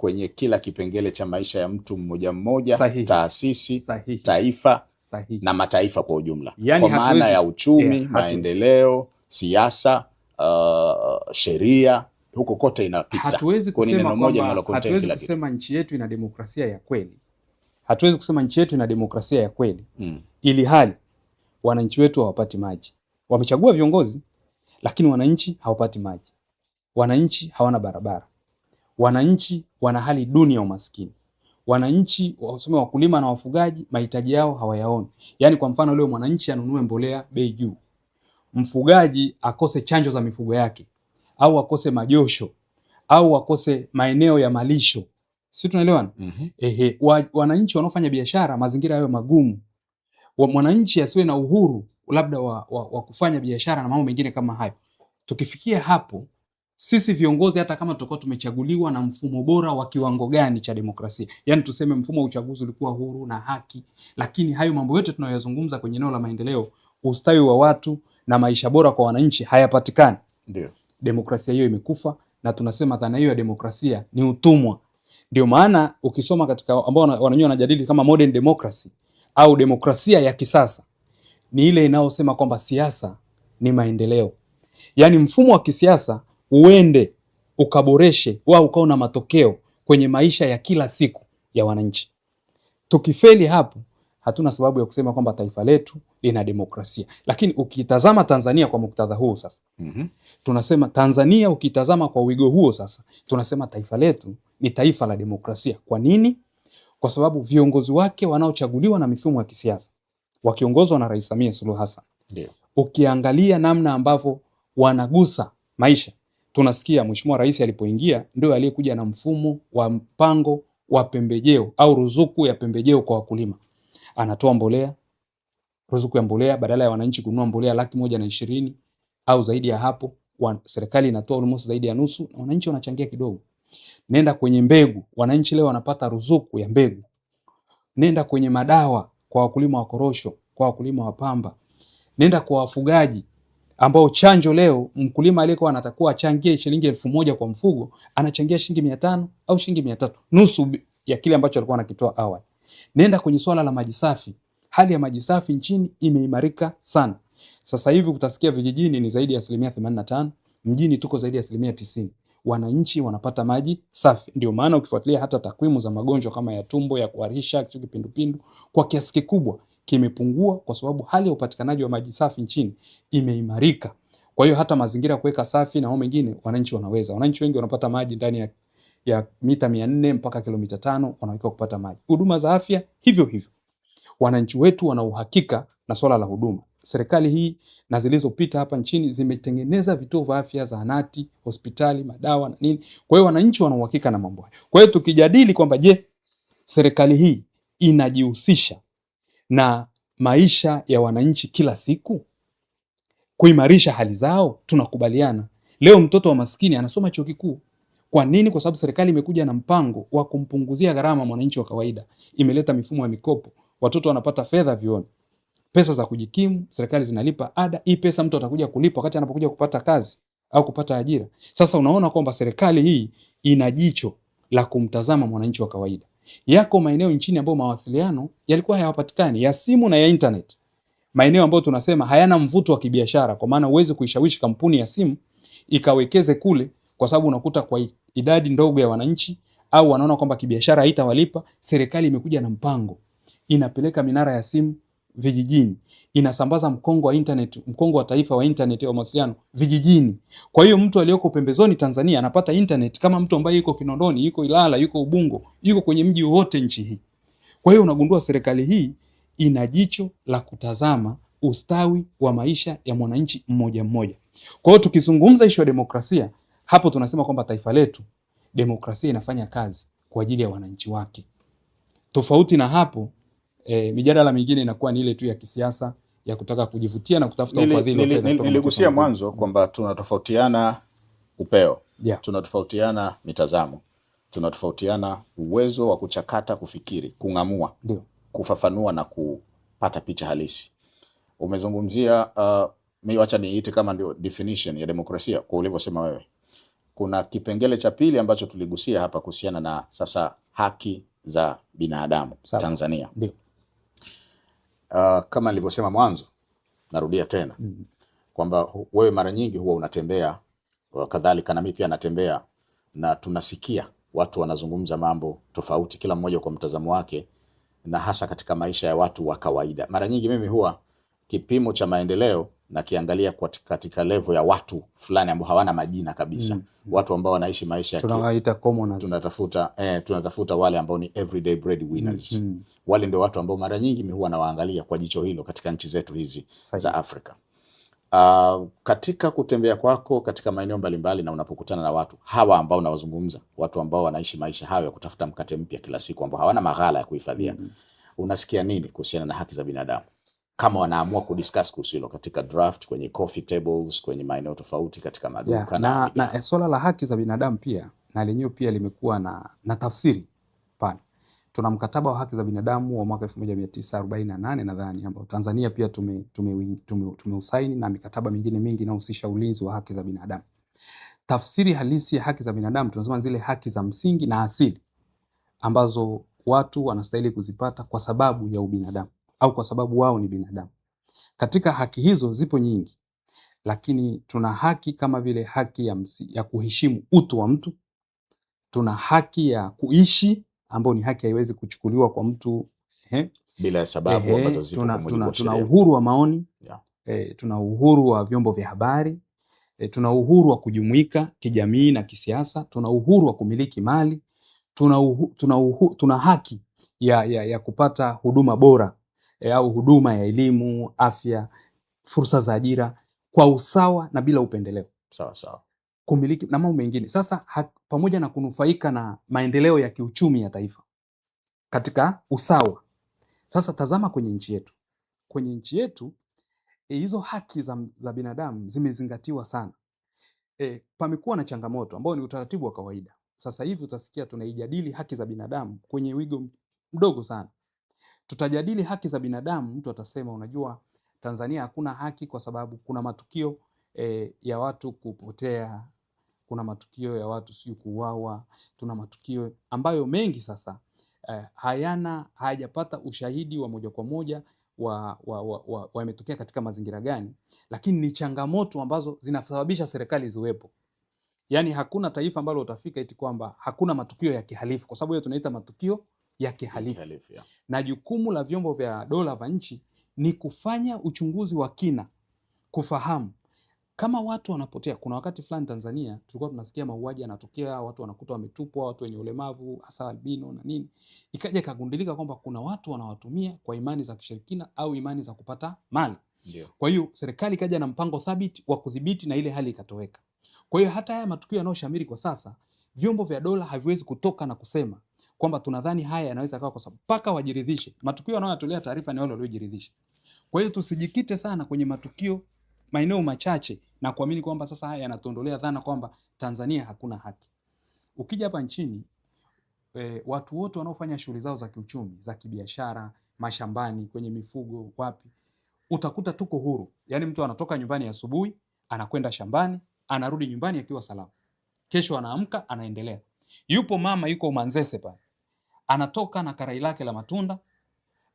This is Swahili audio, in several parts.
Kwenye kila kipengele cha maisha ya mtu mmoja mmoja, taasisi, taifa na mataifa kwa ujumla. Yani kwa maana ya uchumi, maendeleo, siasa, sheria, huko kote inapita. Hatuwezi Kwa ni kusema neno moja kwamba linalo contain hatuwezi kila kitu. kusema nchi yetu ina demokrasia ya kweli. Hatuwezi kusema nchi yetu ina demokrasia ya kweli ili hali wananchi wetu hawapati maji. Wamechagua viongozi, lakini wananchi hawapati maji, wananchi hawana barabara, wananchi wana hali duni ya umaskini, wananchi wasome, wakulima na wafugaji mahitaji yao hawayaoni. Yaani kwa mfano leo mwananchi anunue mbolea bei juu, mfugaji akose chanjo za mifugo yake, au akose majosho, au akose maeneo ya malisho, si tunaelewana? Ehe, wananchi wanaofanya biashara mazingira yawe magumu, mwananchi asiwe na uhuru labda wa kufanya biashara na mambo mengine kama hayo. Tukifikia hapo, sisi viongozi hata kama tutakuwa tumechaguliwa na mfumo bora wa kiwango gani cha demokrasia, yaani tuseme mfumo wa uchaguzi ulikuwa huru na haki, lakini hayo mambo yote tunayoyazungumza kwenye eneo la maendeleo, ustawi wa watu na maisha bora kwa wananchi hayapatikani, demokrasia hiyo imekufa, na tunasema dhana hiyo ya demokrasia ni utumwa. Ndio maana ukisoma katika ambao wanajua wanajadili kama modern democracy au demokrasia ya kisasa ni ile inayosema kwamba siasa ni maendeleo, yaani mfumo wa kisiasa uende ukaboreshe au ukawa na matokeo kwenye maisha ya kila siku ya wananchi. Tukifeli hapo, hatuna sababu ya kusema kwamba taifa letu lina demokrasia. Lakini ukitazama Tanzania kwa muktadha huo sasa, tunasema Tanzania, ukitazama kwa wigo huo sasa, tunasema taifa letu ni taifa la demokrasia. Kwa nini? Kwa sababu viongozi wake wanaochaguliwa na mifumo ya kisiasa wakiongozwa na Rais Samia Suluhu Hassan, ukiangalia namna ambavyo wanagusa maisha, tunasikia Mheshimiwa Rais alipoingia ndio aliyekuja na mfumo wa mpango wa pembejeo au ruzuku ya pembejeo kwa wakulima. Anatoa mbolea, ruzuku ya mbolea, badala ya wananchi kununua mbolea 120,000 au zaidi ya hapo, serikali inatoa almost zaidi ya nusu na wananchi wanachangia kidogo. Nenda kwenye mbegu, wananchi leo wanapata ruzuku ya mbegu. Nenda kwenye madawa kwa wakulima wa korosho, kwa wakulima wa pamba. Nenda kwa wafugaji ambao chanjo leo mkulima aliyekuwa anatakuwa achangie shilingi 1,000 kwa mfugo anachangia shilingi 500 au shilingi 300, nusu ya kile ambacho alikuwa anakitoa awali. Nenda kwenye swala la maji safi, hali ya maji safi nchini imeimarika sana. Sasa hivi utasikia vijijini ni zaidi ya 85%, mjini tuko zaidi ya 90%. Wananchi wanapata maji safi. Ndio maana ukifuatilia hata takwimu za magonjwa kama ya tumbo, ya kuharisha, kipindupindu, kwa kiasi kikubwa kimepungua kwa sababu hali ya upatikanaji wa maji safi nchini imeimarika. Kwa hiyo hata mazingira ya kuweka safi na mambo mengine wananchi wanaweza. Wananchi wengi wanapata maji ndani ya mita 400 mpaka kilomita 5 wanaweza kupata maji. Huduma za afya hivyo hivyo. Wananchi wetu wana uhakika na swala la huduma. Serikali hii na zilizopita hapa nchini zimetengeneza vituo vya afya, zahanati, hospitali, madawa na nini. Kwa hiyo wananchi wana uhakika na mambo hayo. Kwa hiyo tukijadili kwamba je, serikali hii inajihusisha na maisha ya wananchi kila siku kuimarisha hali zao, tunakubaliana. Leo mtoto wa maskini anasoma chuo kikuu. Kwa nini? Kwa sababu serikali imekuja na mpango wa kumpunguzia gharama mwananchi wa kawaida, imeleta mifumo ya mikopo, watoto wanapata fedha vyuoni, pesa za kujikimu, serikali zinalipa ada. Hii pesa mtu atakuja kulipa wakati anapokuja kupata kazi au kupata ajira. Sasa unaona kwamba serikali hii ina jicho la kumtazama mwananchi wa kawaida. Yako maeneo nchini ambayo mawasiliano yalikuwa hayapatikani ya simu na ya internet, maeneo ambayo tunasema hayana mvuto wa kibiashara, kwa maana huwezi kuishawishi kampuni ya simu ikawekeze kule, kwa sababu unakuta kwa idadi ndogo ya wananchi au wanaona kwamba kibiashara haitawalipa. Serikali imekuja na mpango, inapeleka minara ya simu vijijini, inasambaza mkongo wa internet, mkongo wa taifa wa internet wa mawasiliano vijijini. Kwa hiyo mtu aliyoko pembezoni Tanzania anapata internet kama mtu ambaye yuko Kinondoni, yuko Ilala, yuko Ubungo, yuko kwenye mji wowote nchi hii. Kwa hiyo unagundua serikali hii ina jicho la kutazama ustawi wa maisha ya mwananchi mmoja mmoja. Kwa hiyo tukizungumza ishu ya demokrasia hapo tunasema kwamba taifa letu demokrasia inafanya kazi kwa ajili ya wananchi wake. Tofauti na hapo mijadala mingine inakuwa ni ile tu ya kisiasa ya kutaka kujivutia na kutafuta ufadhili wa fedha kutoka Niligusia mataifa mengine. Mwanzo kwamba tunatofautiana upeo, tunatofautiana mitazamo, tunatofautiana uwezo wa kuchakata, kufikiri, kung'amua, kufafanua na kupata picha halisi. Umezungumzia mi wacha niite kama ndio definition ya demokrasia kwa ulivyosema wewe. Kuna kipengele cha pili ambacho tuligusia hapa kuhusiana na sasa haki za binadamu Tanzania. Ndio. Kama nilivyosema mwanzo, narudia tena kwamba wewe mara nyingi huwa unatembea, kadhalika na mimi pia natembea, na tunasikia watu wanazungumza mambo tofauti, kila mmoja kwa mtazamo wake, na hasa katika maisha ya watu wa kawaida. Mara nyingi mimi huwa kipimo cha maendeleo na kiangalia katika level ya watu fulani ambao hawana majina kabisa. Watu ambao wanaishi maisha tunawaita commoners. Tunatafuta wale ambao ni everyday breadwinners. Wale ndio watu ambao mara nyingi mimi huwa nawaangalia kwa jicho hilo katika nchi zetu hizi za Afrika. Katika kutembea kwako katika maeneo mbalimbali na unapokutana na watu hawa ambao unawazungumza, watu ambao wanaishi maisha hayo ya kutafuta mkate mpya kila siku, ambao hawana maghala ya kuhifadhia, unasikia nini kuhusiana na haki za binadamu? Kama wanaamua kudiscuss kuhusu hilo katika draft, kwenye coffee tables, kwenye maeneo tofauti, katika maduka. Na swala la haki za binadamu pia na lenyewe pia limekuwa na tafsiri pana. Tuna mkataba wa haki za binadamu wa mwaka 1948 nadhani, ambao Tanzania pia tumeusaini na mikataba mingine mingi inayohusisha ulinzi wa haki za binadamu. Tafsiri halisi ya haki za binadamu tunasema zile haki za msingi na asili ambazo watu wanastahili kuzipata kwa sababu ya ubinadamu au kwa sababu wao ni binadamu. Katika haki hizo zipo nyingi, lakini tuna haki kama vile haki ya kuheshimu utu wa mtu, tuna haki ya kuishi ambayo ni haki haiwezi kuchukuliwa kwa mtu bila sababu ambazo zipo kwa mujibu wa sheria. Tuna uhuru wa maoni, tuna uhuru wa vyombo vya habari, tuna uhuru wa kujumuika kijamii na kisiasa, tuna uhuru wa kumiliki mali, tuna haki ya kupata huduma bora au huduma ya elimu, afya, fursa za ajira kwa usawa na bila upendeleo. Sawa sawa. Kumiliki na mambo mengine. Sasa pamoja na kunufaika na maendeleo ya kiuchumi ya taifa katika usawa. Sasa tazama kwenye nchi yetu. Kwenye nchi yetu hizo haki za binadamu zimezingatiwa sana. Pamekuwa na changamoto ambayo ni utaratibu wa kawaida. Sasa hivi utasikia tunaijadili haki za binadamu kwenye wigo mdogo sana. Tutajadili haki za binadamu, mtu atasema unajua Tanzania hakuna haki kwa sababu kuna matukio ya watu kupotea, kuna matukio ya watu sio kuuawa, tuna matukio ambayo mengi sasa hayajapata ushahidi wa moja kwa moja wa yametokea katika mazingira gani, lakini ni changamoto ambazo zinasababisha serikali ziwepo. Yaani hakuna taifa ambalo utafika eti kwamba hakuna matukio ya kihalifu, kwa sababu hiyo tunaita matukio ya kihalifu. Na jukumu la vyombo vya dola vya nchi ni kufanya uchunguzi wa kina, kufahamu kama watu wanapotea. Kuna wakati fulani Tanzania tulikuwa tunasikia mauaji yanatokea, watu wanakuta wametupwa, watu wenye ulemavu hasa albino na nini. Ikaja ikagundulika kwamba kuna watu wanawatumia kwa imani za kishirikina au imani za kupata mali. Kwa hiyo serikali ikaja na mpango thabiti wa kudhibiti na ile hali ikatoweka. Kwa hiyo hata haya matukio yanayoshamiri kwa sasa, vyombo vya dola haviwezi kutoka na kusema kwamba tunadhani haya yanaweza kuwa, kwa sababu mpaka wajiridhishe. Matukio yanayotolea taarifa ni wale waliojiridhisha. Kwa hiyo tusijikite sana kwenye matukio maeneo machache na kuamini kwamba sasa haya yanatuondolea dhana kwamba Tanzania hakuna haki. Ukija hapa nchini watu wote wanaofanya shughuli zao za kiuchumi, za kibiashara, mashambani, kwenye mifugo, wapi, utakuta tuko huru. Yaani mtu anatoka nyumbani asubuhi, anakwenda shambani, anarudi nyumbani akiwa salama. Kesho anaamka, anaendelea. Yupo mama yuko Manzese pale. Anatoka na karai lake la matunda,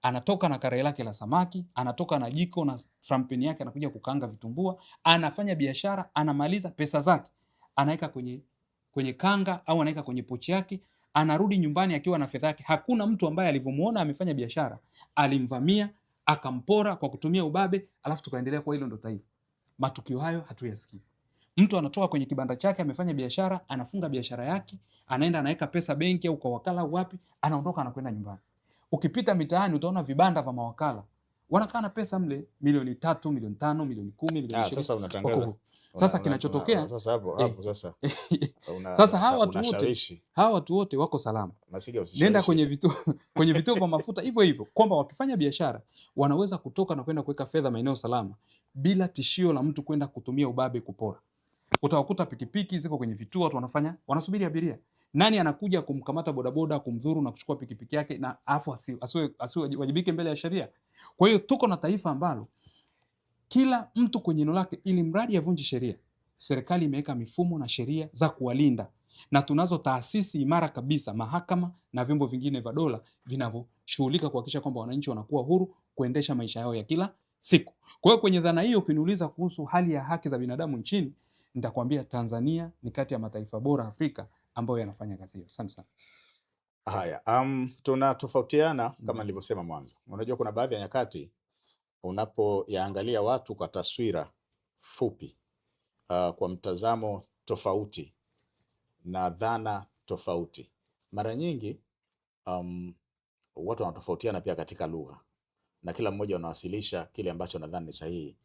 anatoka na karai lake la samaki, anatoka na jiko na frampeni yake, anakuja kukaanga vitumbua, anafanya biashara, anamaliza pesa zake, anaweka kwenye kanga au anaweka kwenye pochi yake, anarudi nyumbani akiwa na fedha yake. Hakuna mtu ambaye alivyomuona amefanya biashara alimvamia akampora kwa kutumia ubabe, alafu tukaendelea kwa hilo ndo taifa. Matukio hayo hatuyasikii. Mtu anatoka kwenye kibanda chake amefanya biashara, anafunga biashara yake, anaenda anaweka pesa benki au kwa wakala au wapi, anaondoka anakwenda nyumbani. Ukipita mitaani utaona vibanda vya mawakala wanakaa na pesa mle, milioni 3, milioni 5, milioni 10, milioni 20. Sasa unatangaza. Sasa kinachotokea sasa hapo hapo sasa sasa hawa watu wote wako salama. Nenda kwenye vituo kwenye vituo vya mafuta hivyo hivyo, kwamba wakifanya biashara wanaweza kutoka na kwenda kuweka fedha maeneo salama bila tishio la mtu kwenda kutumia ubabe kupora. Utawakuta pikipiki ziko kwenye vituo, watu wanafanya wanasubiri abiria. Nani anakuja kumkamata bodaboda kumdhuru na kuchukua pikipiki yake na afu asiwajibike mbele ya sheria? Kwa hiyo tuko na taifa ambalo kila mtu kwenye eneo lake, ili mradi avunje sheria, Serikali imeweka mifumo na sheria za kuwalinda, na tunazo taasisi imara kabisa, mahakama na vyombo vingine vya dola vinavyoshughulika kuhakikisha kwamba wananchi wanakuwa huru kuendesha maisha yao ya kila siku. Kwa hiyo kwenye dhana hiyo, ukiniuliza kuhusu hali ya haki za binadamu nchini, nitakwambia Tanzania ni kati ya mataifa bora Afrika ambayo yanafanya kazi hiyo. Asante sana. Haya, tunatofautiana kama nilivyosema mwanzo. Unajua kuna baadhi ya nyakati unapoyaangalia watu kwa taswira fupi, kwa mtazamo tofauti na dhana tofauti, mara nyingi watu wanatofautiana pia katika lugha, na kila mmoja anawasilisha kile ambacho nadhani ni sahihi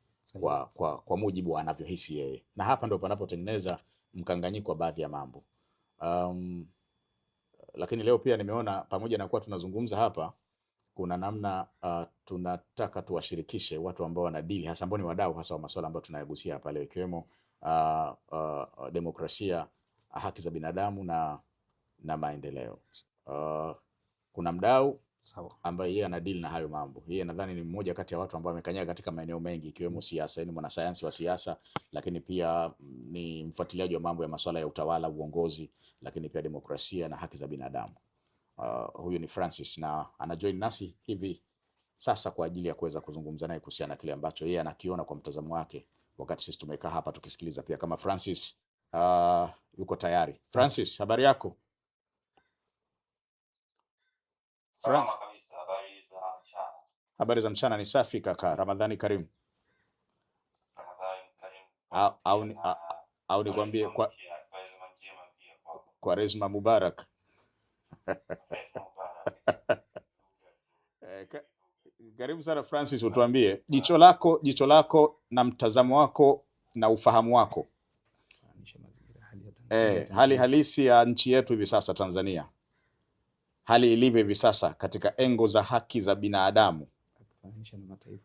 kwa mujibu anavyohisi yeye, na hapa ndio panapotengeneza mkanganyiko wa baadhi ya mambo. Lakini leo pia nimeona pamoja na kuwa tunazungumza hapa, kuna namna tunataka tuwashirikishe watu ambao wanadili hasa, ambao ni wadau hasa wa masuala ambayo tunayagusia hapa leo, ikiwemo demokrasia, haki za binadamu na maendeleo. Kuna mdau ambaye yeye anadili na hayo mambo. Yeye nadhani ni mmoja kati ya watu ambao amekanyaga katika maeneo mengi ikiwemo siasa. Ni mwanasayansi wa siasa, lakini pia ni mfuatiliaji wa mambo ya masuala ya utawala, uongozi, lakini pia demokrasia na haki za binadamu. Huyu ni Francis na anajoin nasi hivi sasa kwa ajili ya kuweza kuzungumza naye kuhusiana na kile ambacho yeye anakiona kwa mtazamo wake, wakati sisi tumekaa hapa tukisikiliza pia kama Francis yuko tayari. Francis, habari yako? Salama kabisa, habari za mchana. Habari za mchana ni safi kaka. Ramadhani karimu. Ramadhani karimu. Au nikwambie kwa Rezma Mubarak. Karibu sana Francis, utuambie jicho lako na mtazamo wako na ufahamu wako hali halisi ya nchi yetu hivi sasa Tanzania, hali ilivyo hivi sasa katika engo za haki za binadamu,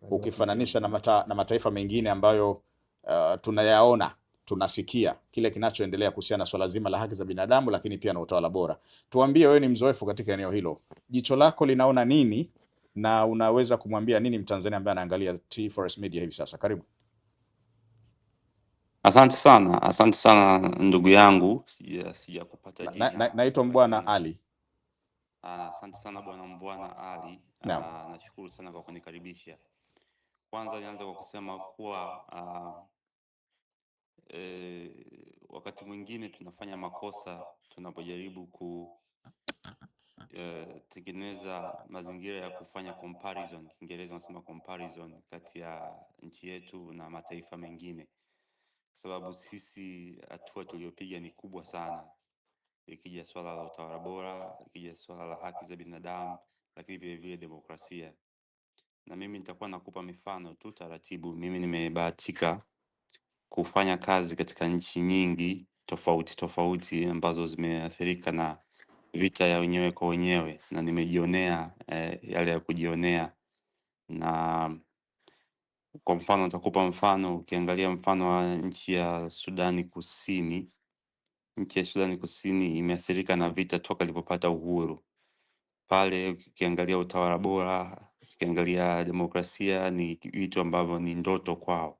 ukifananisha na mataifa mengine ambayo tunayaona, tunasikia kile kinachoendelea kuhusiana na swala zima la haki za binadamu, lakini pia na utawala bora. Tuambie, wewe ni mzoefu katika eneo hilo, jicho lako linaona nini na unaweza kumwambia nini Mtanzania ambaye anaangalia T4S Media hivi sasa? Karibu. Asante sana, asante sana ndugu yangu, sijakupata jina. Naitwa Mbwana Ali. Asante sana bwana Mbwana Ali. Nashukuru sana kwa kunikaribisha. Kwanza nianze kwa kusema kuwa wakati mwingine tunafanya makosa tunapojaribu kutengeneza mazingira ya kufanya comparison, Kiingereza wanasema comparison, kati ya nchi yetu na mataifa mengine, kwa sababu sisi hatua tuliyopiga ni kubwa sana, ikija swala la utawala bora, ikija swala la haki za binadamu, lakini vile vile demokrasia. Na mimi nitakuwa nakupa mifano tu taratibu. Mimi nimebahatika kufanya kazi katika nchi nyingi tofauti tofauti ambazo zimeathirika na vita ya wenyewe kwa wenyewe, na nimejionea yale ya kujionea. Na kwa mfano nitakupa mfano, ukiangalia mfano wa nchi ya Sudani Kusini, nchi ya Sudani Kusini imeathirika na vita toka ilipopata uhuru. Pale ukiangalia utawala bora, ukiangalia demokrasia, ni vitu ambavyo ni ndoto kwao.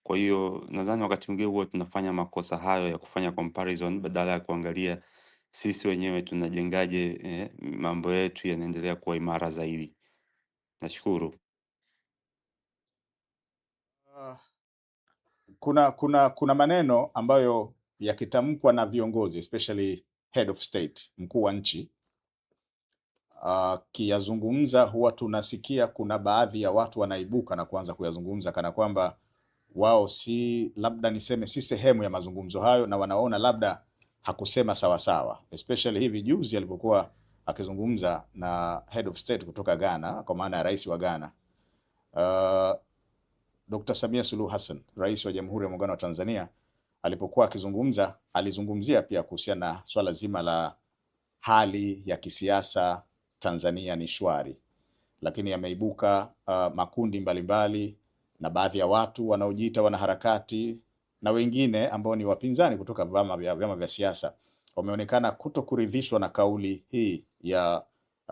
Kwa hiyo nadhani wakati mwingine huwa tunafanya makosa hayo ya kufanya comparison badala ya kuangalia sisi wenyewe tunajengaje, mambo yetu yanaendelea kuwa imara zaidi. Nashukuru. Kuna maneno ambayo yakitamkwa na viongozi, especially head of state, mkuu wa nchi, kiyazungumza huwa tunasikia kuna baadhi ya watu wanaibuka na kuanza kuyazungumza kana kwamba wao si, labda niseme si sehemu ya mazungumzo hayo, na wanaona labda hakusema sawa sawa, especially hivi juzi alipokuwa akizungumza na head of state kutoka Ghana, kwa maana ya rais wa Ghana, Dr. Samia Suluhu Hassan, rais wa Jamhuri ya Muungano wa Tanzania, alipokuwa akizungumza alizungumzia pia kuhusiana na swala zima la hali ya kisiasa Tanzania ni shwari, lakini yameibuka makundi mbalimbali na baadhi ya watu wanaojiita wanaharakati na wengine ambao ni wapinzani kutoka vyama vya siasa wameonekana kutokuridhishwa na kauli hii ya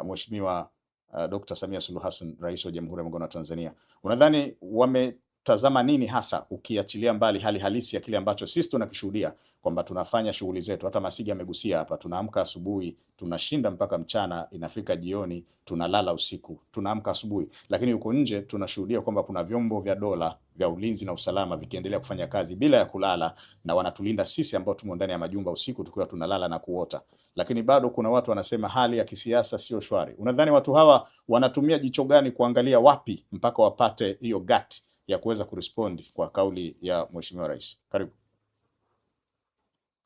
Mheshimiwa Dr. Samia Suluhu Hassan, rais wa Jamhuri ya Muungano wa Tanzania. Unadhani Wanatazama nini hasa, ukiachilia mbali hali halisi ya kile ambacho sisi tunakishuhudia kwamba tunafanya shughuli zetu. Hata Masiga amegusia hapa, tunaamka asubuhi, tunashinda mpaka mchana, inafika jioni, tunalala usiku, tunaamka asubuhi, lakini huko nje tunashuhudia kwamba kuna vyombo vya dola vya ulinzi na usalama vikiendelea kufanya kazi bila ya kulala, na wanatulinda sisi ambao tumo ndani ya majumba usiku tukiwa tunalala na kuota, lakini bado kuna watu wanasema hali ya kisiasa sio shwari. Unadhani watu hawa wanatumia jicho gani kuangalia wapi mpaka wapate hiyo gut ya kuweza kurespond kwa kauli ya Mheshimiwa Rais? Karibu.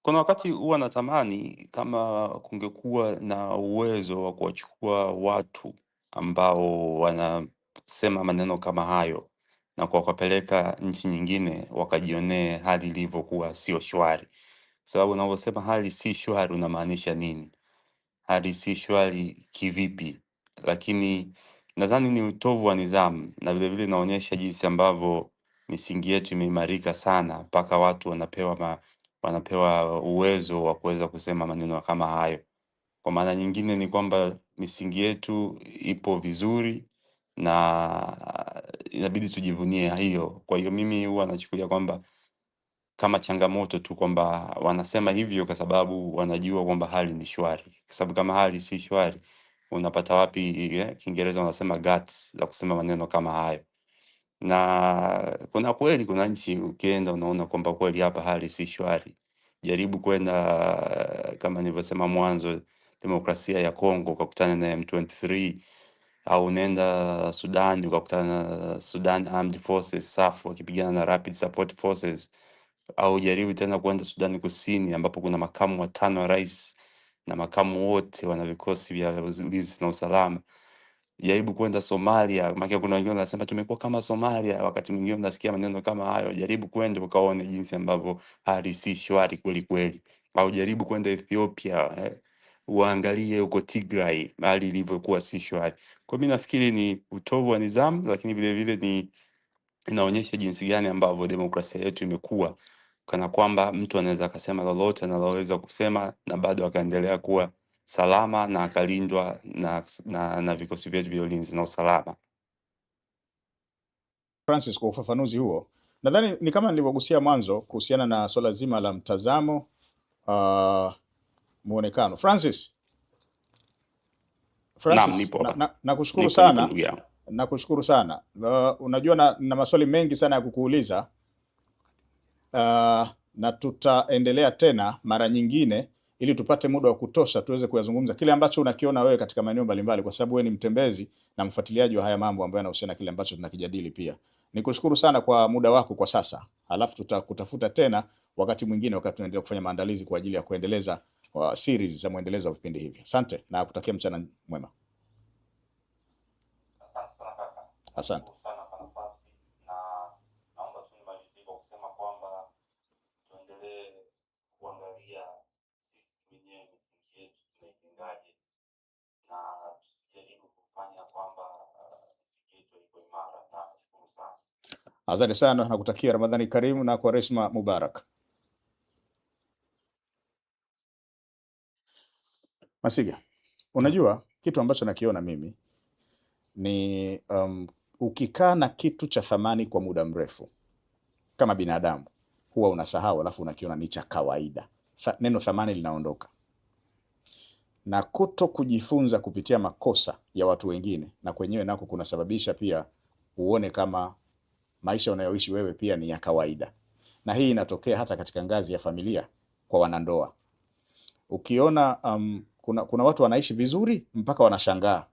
Kuna wakati huwa natamani kama kungekuwa na uwezo wa kuwachukua watu ambao wanasema maneno kama hayo na kuwapeleka nchi nyingine wakajionee hali ilivyokuwa sio shwari. Sababu unavyosema hali si shwari unamaanisha nini? Hali si shwari kivipi? Lakini nadhani ni utovu wa nidhamu na vilevile inaonyesha jinsi ambavyo misingi yetu imeimarika sana mpaka watu wanapewa uwezo wa kuweza kusema maneno kama hayo. Kwa maana nyingine ni kwamba misingi yetu ipo vizuri na inabidi tujivunie hiyo. Kwa hiyo mimi huwa nachukulia kwamba kama changamoto tu kwamba wanasema hivyo kwa sababu wanajua kwamba hali ni shwari, kwa sababu kama hali si shwari unapata wapi, Kiingereza wanasema guts za kusema maneno kama hayo. Na kuna kweli, kuna nchi ukienda unaona kwamba kweli hapa hali si shwari. Jaribu kwenda kama nilivyosema mwanzo, demokrasia ya Kongo ukakutana na M23, au unaenda Sudan ukakutana na Sudan Armed Forces SAF wakipigana na Rapid Support Forces, au jaribu tena kwenda Sudani Kusini ambapo kuna makamu watano wa rais na makamu wote wana vikosi vya ulinzi na usalama. Jaribu kwenda Somalia, maana kuna wengine wanasema tumekuwa kama Somalia, wakati mwingine unasikia maneno kama hayo. Jaribu kwenda ukaone jinsi ambavyo hali si shwari kweli kweli. Au jaribu kwenda Ethiopia, uangalie huko Tigray hali ilivyokuwa si shwari. Kwa mimi nafikiri ni utovu wa nidhamu, lakini vile vile ni inaonyesha jinsi gani ambavyo demokrasia yetu imekuwa kana kwamba mtu anaweza akasema lolote analoweza kusema na bado akaendelea kuwa salama na akalindwa na vikosi vyetu vya ulinzi na usalama. Francis, kwa ufafanuzi huo, nadhani ni kama nilivyogusia mwanzo kuhusiana na swala zima la mtazamo, muonekano. Francis, Naam, nipo hapa. Nakushukuru sana. Nakushukuru sana. Unajua na maswali mengi sana ya kukuuliza. Na tutaendelea tena mara nyingine ili tupate muda wa kutosha tuweze kuyazungumza kile ambacho unakiona wewe katika maeneo mbalimbali, kwa sababu wewe ni mtembezi na mfuatiliaji wa haya mambo ambayo yanahusiana na kile ambacho tunakijadili. Pia nikushukuru sana kwa muda wako kwa sasa, alafu tutakutafuta tena wakati mwingine, wakati tunaendelea kufanya maandalizi kwa ajili ya kuendeleza series za mwendelezo wa vipindi hivi. Asante na kutakia mchana mwema. Asante sana kaka. Asante. Sana kwa nafasi, na naomba tu nimalizie kwa kusema kwamba tuendelee kuangalia sisi wenyewe misingi yetu tunaijengaje, na tusijaribu kufanya kwamba misingi yetu haiko imara. Na nashukuru sana. Asante sana na kutakia Ramadhani karimu na Kwaresma mubarak. Masiga, unajua kitu ambacho nakiona mimi ni ukikaa na kitu cha thamani kwa muda mrefu kama binadamu huwa unasahau, alafu unakiona ni cha kawaida. Neno thamani linaondoka. Na kuto kujifunza kupitia makosa ya watu wengine na kwenyewe nako kunasababisha pia uone kama maisha unayoishi wewe pia ni ya kawaida. Na hii inatokea hata katika ngazi ya familia kwa wanandoa. Ukiona kuna watu wanaishi vizuri mpaka wanashangaa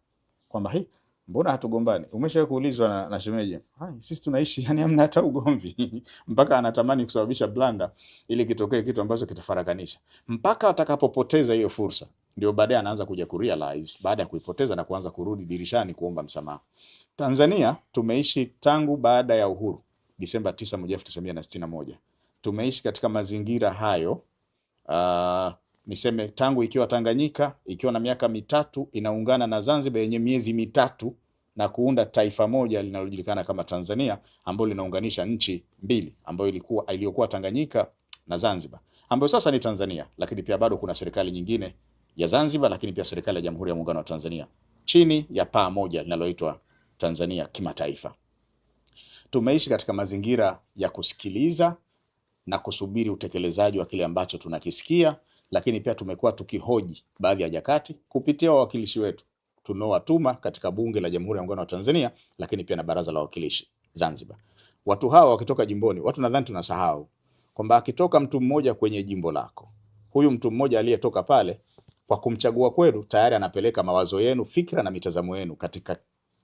kwamba hii mbona hatugombani? Umeshawahi kuulizwa na shemeji, hai sisi tunaishi yani hamna hata ugomvi. Mpaka anatamani kusababisha blanda ili kitokee kitu ambacho kitafarakanisha. Mpaka atakapopoteza hiyo fursa ndio baadaye anaanza kuja kurealize baada ya kuipoteza na kuanza kurudi dirishani kuomba msamaha. Tanzania tumeishi tangu baada ya uhuru Disemba 9 1961. Tumeishi katika mazingira hayo, niseme tangu ikiwa Tanganyika ikiwa na miaka mitatu inaungana na Zanzibar yenye miezi mitatu na kuunda taifa moja linalojulikana kama Tanzania, ambalo linaunganisha nchi mbili ambayo iliyokuwa Tanganyika na Zanzibar, ambayo sasa ni Tanzania, lakini pia bado kuna serikali nyingine ya Zanzibar, lakini pia serikali ya Jamhuri ya Muungano wa Tanzania chini ya paa moja linaloitwa Tanzania kimataifa. Tumeishi katika mazingira ya kusikiliza na kusubiri utekelezaji wa kile ambacho tunakisikia, lakini pia tumekuwa tukihoji baadhi ya nyakati kupitia wawakilishi wetu tunaowatuma katika Bunge la Jamhuri ya Muungano wa Tanzania, lakini pia na Baraza la Wawakilishi Zanzibar. Watu hawa wakitoka jimboni, watu nadhani tunasahau kwamba akitoka mtu mmoja kwenye jimbo lako, huyu mtu mmoja aliyetoka pale kwa kumchagua kwenu, tayari anapeleka mawazo yenu, fikra na mitazamo yenu katika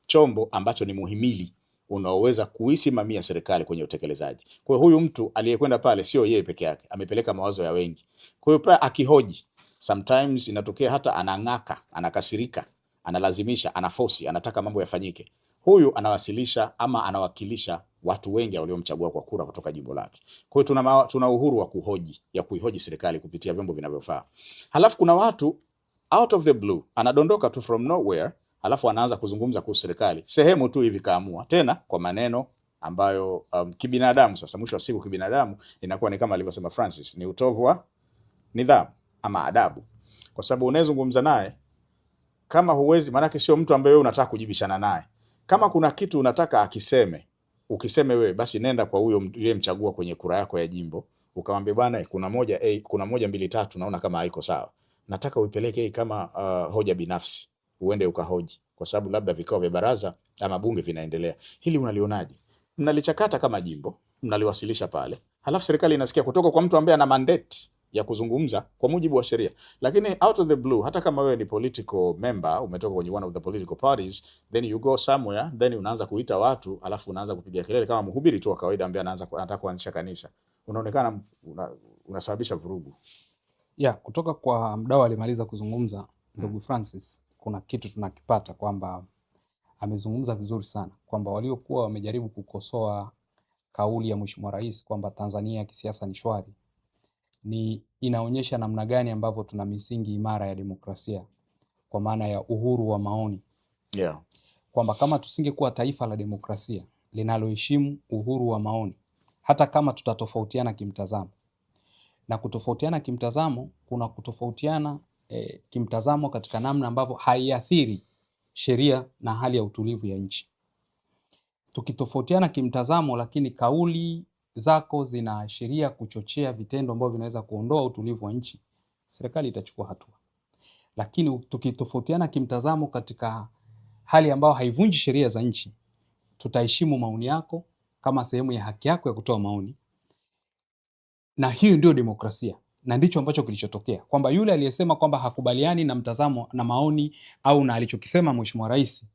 chombo ambacho ni muhimili unaoweza kuisimamia serikali kwenye utekelezaji. Kwa hiyo huyu mtu aliyekwenda pale sio yeye peke yake, amepeleka mawazo ya wengi. Kwa hiyo pale akihoji, sometimes inatokea hata anang'aka, anakasirika, analazimisha, anafosi, anataka mambo yafanyike. Huyu anawasilisha ama anawakilisha watu wengi waliomchagua kwa kura kutoka jimbo lake. Kwa hiyo tuna uhuru wa kuhoji, ya kuihoji serikali kupitia vyombo vinavyofaa. Halafu kuna watu out of the blue anadondoka tu from nowhere, halafu anaanza kuzungumza kuhusu serikali sehemu tu hivi kaamua, tena kwa maneno ambayo kibinadamu. Sasa mwisho wa siku kibinadamu inakuwa ni kama alivyosema Francis, ni utovu wa nidhamu ama adabu, kwa sababu unayezungumza naye kama huwezi, maanake sio mtu ambaye wewe unataka kujibishana naye. Kama kuna kitu unataka akiseme, ukiseme wewe, basi nenda kwa huyo uliyemchagua kwenye kura yako ya jimbo, ukamwambia bwana, kuna moja A, kuna moja mbili tatu, naona kama haiko sawa, nataka uipeleke hii kama hoja binafsi, uende ukahoji, kwa sababu labda vikao vya baraza ama bunge vinaendelea. Hili unalionaje? Mnalichakata kama jimbo, mnaliwasilisha pale, halafu serikali inasikia kutoka kwa mtu ambaye ana mandate ya kuzungumza kwa mujibu wa sheria. Lakini out of the blue, hata kama wewe ni political member, umetoka kwenye one of the political parties, then you go somewhere, then unaanza kuita watu, alafu unaanza kupiga kelele kama mhubiri tu wa kawaida ambaye anataka kuanzisha kanisa, unaonekana unasababisha vurugu. Ya, kutoka kwa mdau alimaliza kuzungumza ndugu Francis, kuna kitu tunakipata kwamba amezungumza vizuri sana kwamba waliokuwa wamejaribu kukosoa kauli ya Mheshimiwa Rais kwamba Tanzania ya kisiasa ni shwari, ni inaonyesha namna gani ambavyo tuna misingi imara ya demokrasia kwa maana ya uhuru wa maoni. Kwamba kama tusingekuwa taifa la demokrasia linaloheshimu uhuru wa maoni, hata kama tutatofautiana kimtazamo, na kutofautiana kimtazamo kuna kutofautiana kimtazamo katika namna ambavyo haiathiri sheria na hali ya utulivu ya nchi. Tukitofautiana kimtazamo, lakini kauli zako zinaashiria kuchochea vitendo ambavyo vinaweza kuondoa utulivu wa nchi, serikali itachukua hatua. Lakini tukitofautiana kimtazamo katika hali ambayo haivunji sheria za nchi, tutaheshimu maoni yako kama sehemu ya haki yako ya kutoa maoni. Na hiyo ndio demokrasia, na ndicho ambacho kilichotokea, kwamba yule aliyesema kwamba hakubaliani na mtazamo na maoni au na alichokisema Mheshimiwa Rais,